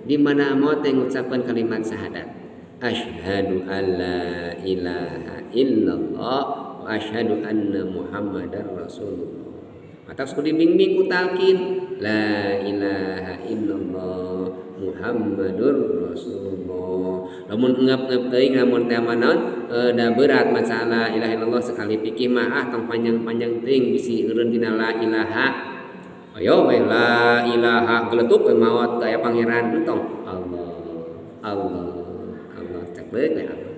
di mana maot teh ngucapkeun kalimat syahadat. Asyhadu alla ilaha illallah wa asyhadu anna Muhammadar Rasulullah. Mata kudu dibimbing ku talqin la ilaha illallah Muhammadur Rasulullah. Lamun engap-engap teuing lamun teh mah naon da berat maca la ilaha illallah sekali pikir mah ah tong panjang-panjang teuing bisi eureun dina la ilaha. Ayo we la ilaha geletuk we maot aya pangeran entong Allah Allah Allah cek we Allah.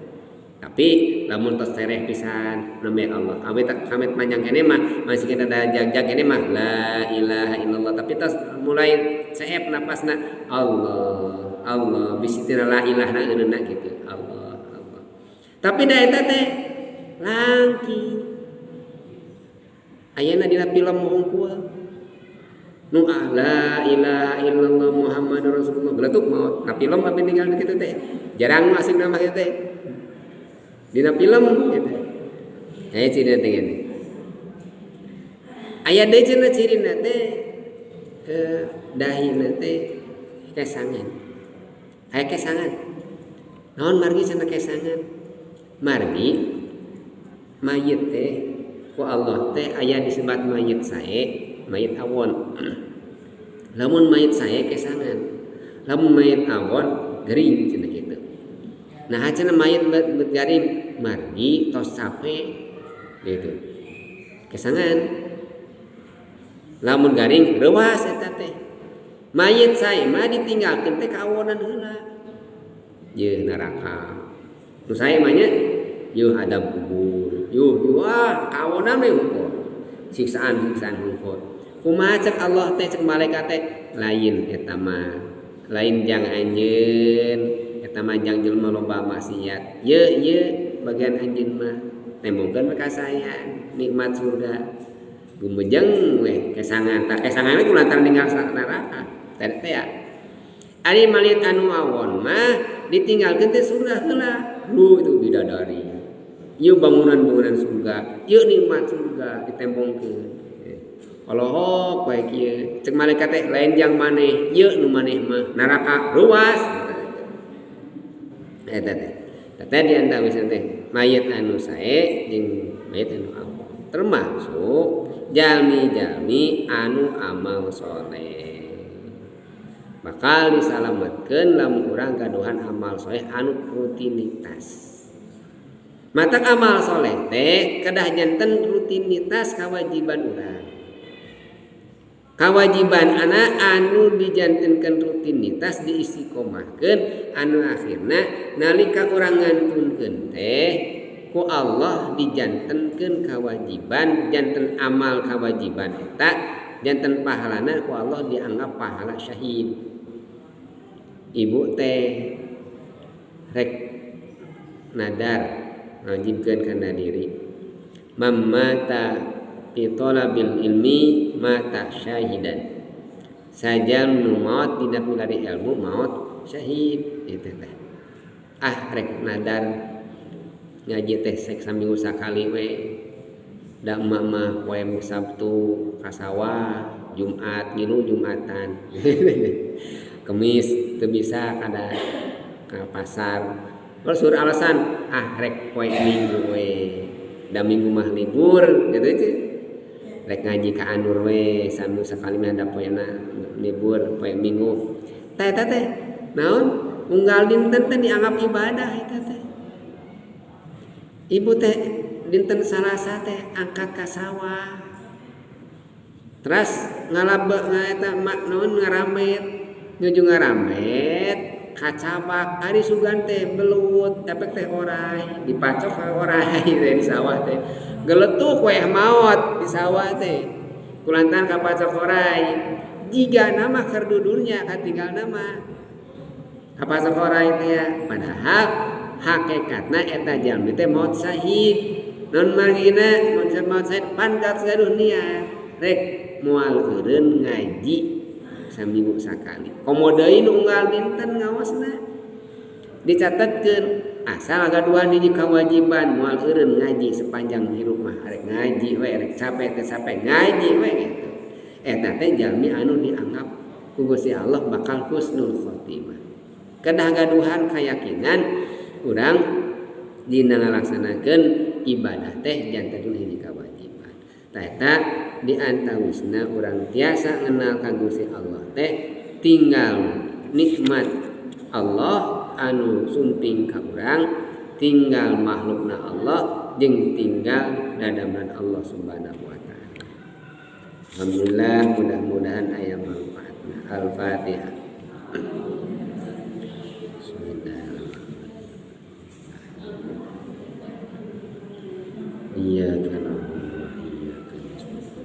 Tapi lamun tos tereh pisan name Allah. Awe tak kamet panjang kene mah masih kita da jag-jag kene mah la ilaha illallah tapi tos mulai seep napasna Allah Allah bisi tina la ilaha eureunna kitu Allah Allah. Tapi da eta teh langki. Ayeuna dina film hungkul. Nu la ilaha illallah Muhammadur Rasulullah geletuk maot. Na film apa ninggal kitu teh. Jarang nu asing mah kitu teh. Dina film gitu. Aya cirina teh gini. Aya deui cenah cirina teh dahina teh kesangan. Aya kesangan. Naon margi cenah kesangan? Margi mayit teh ku Allah teh aya disebat mayit sae, mayit awon. Lamun mayit sae kesangan. Lamun mayit awon gering cenah kitu. Nah cenah mayit bet garing margi tos capek gitu. Kesangan. Lamun garing reuas eta teh. Mayit sae mah ditinggalkeun teh ka awonan heula. Yeuh neraka. Nu sae mah nya yeuh adab kubur. Yuh yuh ah kawonan we hungkul. Siksaan-siksaan hungkul. Kumaha cek Allah teh cek malaikat teh lain eta mah. Lain jang anjeun, eta mah jang jelema loba maksiat. Yeuh yeuh bagian anjeun mah tembongkeun we kasayan nikmat surga. Gumejeng we kesangan. Tah kesangan ku lantaran ninggal neraka. Teh teh ya. Ari malit anu awon mah ditinggalkeun teh surga heula. Lu itu bidadari. Ieu bangunan-bangunan surga, ieu nikmat surga ditembongkeun. Olohok bae kieu. Cek malaikat teh lain jang maneh, ieu nu maneh mah neraka ruas. Eta teh. Teh di antawisna teh mayit anu sae jeung mayit anu awon. Termasuk jalmi-jalmi anu amal soleh. Bakal disalametkeun lamun urang gaduhan amal soleh anu rutinitas. Matak amal soleh teh kedah janten rutinitas kewajiban urang. Kewajiban anak anu dijantenkeun rutinitas diistiqomahkeun anu akhirna nalika urang ngantunkeun teh ku Allah dijantenkeun kewajiban, janten amal kewajiban eta janten pahalana ku Allah dianggap pahala syahid. Ibu teh rek nadar ngawajibkeun kana diri. Mamata fi talabil ilmi mata syahidan. Sajam nu maot dina milari ilmu maot syahid itu teh. Ah rek nadar ngaji teh sek saminggu sakali we. Da emak mah poe Sabtu ka sawah, Jumat ngilu Jumatan. Kemis teu bisa kada ka pasar. Terus sur alasan ah rek poe Minggu we. Da Minggu mah libur gitu itu. Rek ngaji ka Anur we saminggu sakali mah da poena libur poe Minggu. Teh teh teh naon unggal dinten teh dianggap ibadah eta teh. Ibu teh dinten Salasa teh angkat ka sawah. Terus ngalaba ngaeta mak naon ngarambet, nuju ngarambet kacabak ari sugan teh belut efek teh orai dipacok ka orai teh di sawah teh geletuk weh maot di sawah teh kulantaran kapacok orai jiga nama keur dudurnya katinggal nama kapacok orai teh padahal hakikatna eta jalmi teh maot syahid non margina maot syahid pangkat sadunia rek moal eureun ngaji saminggu sakali komo deui nu unggal dinten ngaosna dicatetkeun asal gaduhan hiji kewajiban moal eureun ngaji sepanjang hirup mah rek ngaji we rek capek teh capek ngaji we gitu eta teh jalmi anu dianggap ku Gusti Allah bakal husnul khotimah kedah gaduhan kayakinan urang dina ngalaksanakeun ibadah teh janten hiji kewajiban tah eta di antawisna urang tiasa ngenal ka Gusti Allah teh tinggal nikmat Allah anu sumping ka urang tinggal makhlukna Allah jeung tinggal dadaman Allah Subhanahu wa taala. Alhamdulillah mudah-mudahan aya manfaatna. Al-Fatihah. Bismillahirrahmanirrahim. Iyyaka na'budu wa iyyaka nasta'in.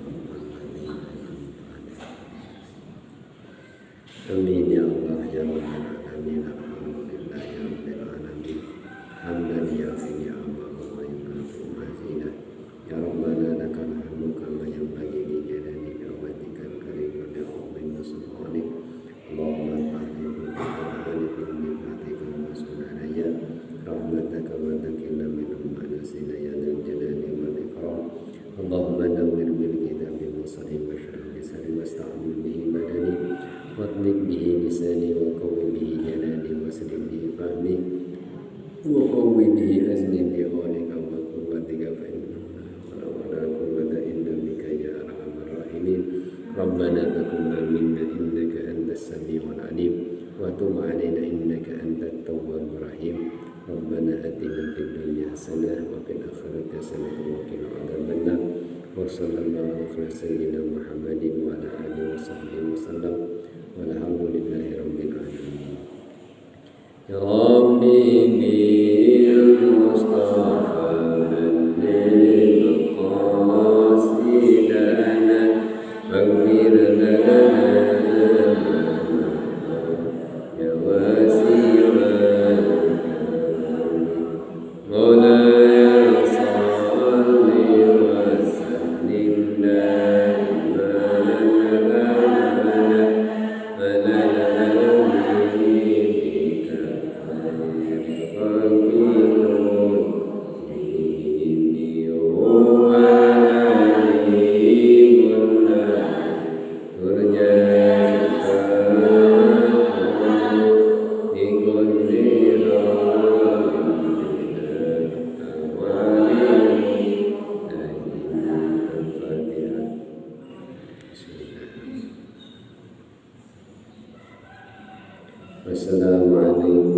Amin ya Allah ya Rabbal alamin. Alhamdulillahi rabbil alamin. Hamdan ya Allah wa yukafi mazina. Ya Rabbana lakal hamdu kama yanbaghi li jalalika wa wajhikal karim wa li 'azimi sultanik. Allahumma fa'alni bi ni'matika wa sunanaya rahmataka wa taqina min Hadid bihi lisani wa qawwi bihi janani wa sadid bihi fahmi wa qawwi bihi azmi bi qawlika wa quwwatika fa inna wa la quwwata illa bika ya arhamar rahimin. Rabbana taqabbal minna innaka antas samiul alim wa tub alaina innaka antat tawwabur rahim. Rabbana atina fid dunya hasanah wa fil akhirati hasanah wa qina adzabannar. Wa sallallahu ala sayyidina Muhammadin wa ala alihi wa sahbihi wa sallam. Walhamdulillahi rabbil alamin. Ya Rabbi bil Mustafa balligh maqasidana waghfir lana ya wasi'al karami. Maulaya shalli wa sallim daiman abada ala habibika khairil khalqi kullihim huwa al-alimul turja syafa'atuhu bi kulli Wassalamualaikum.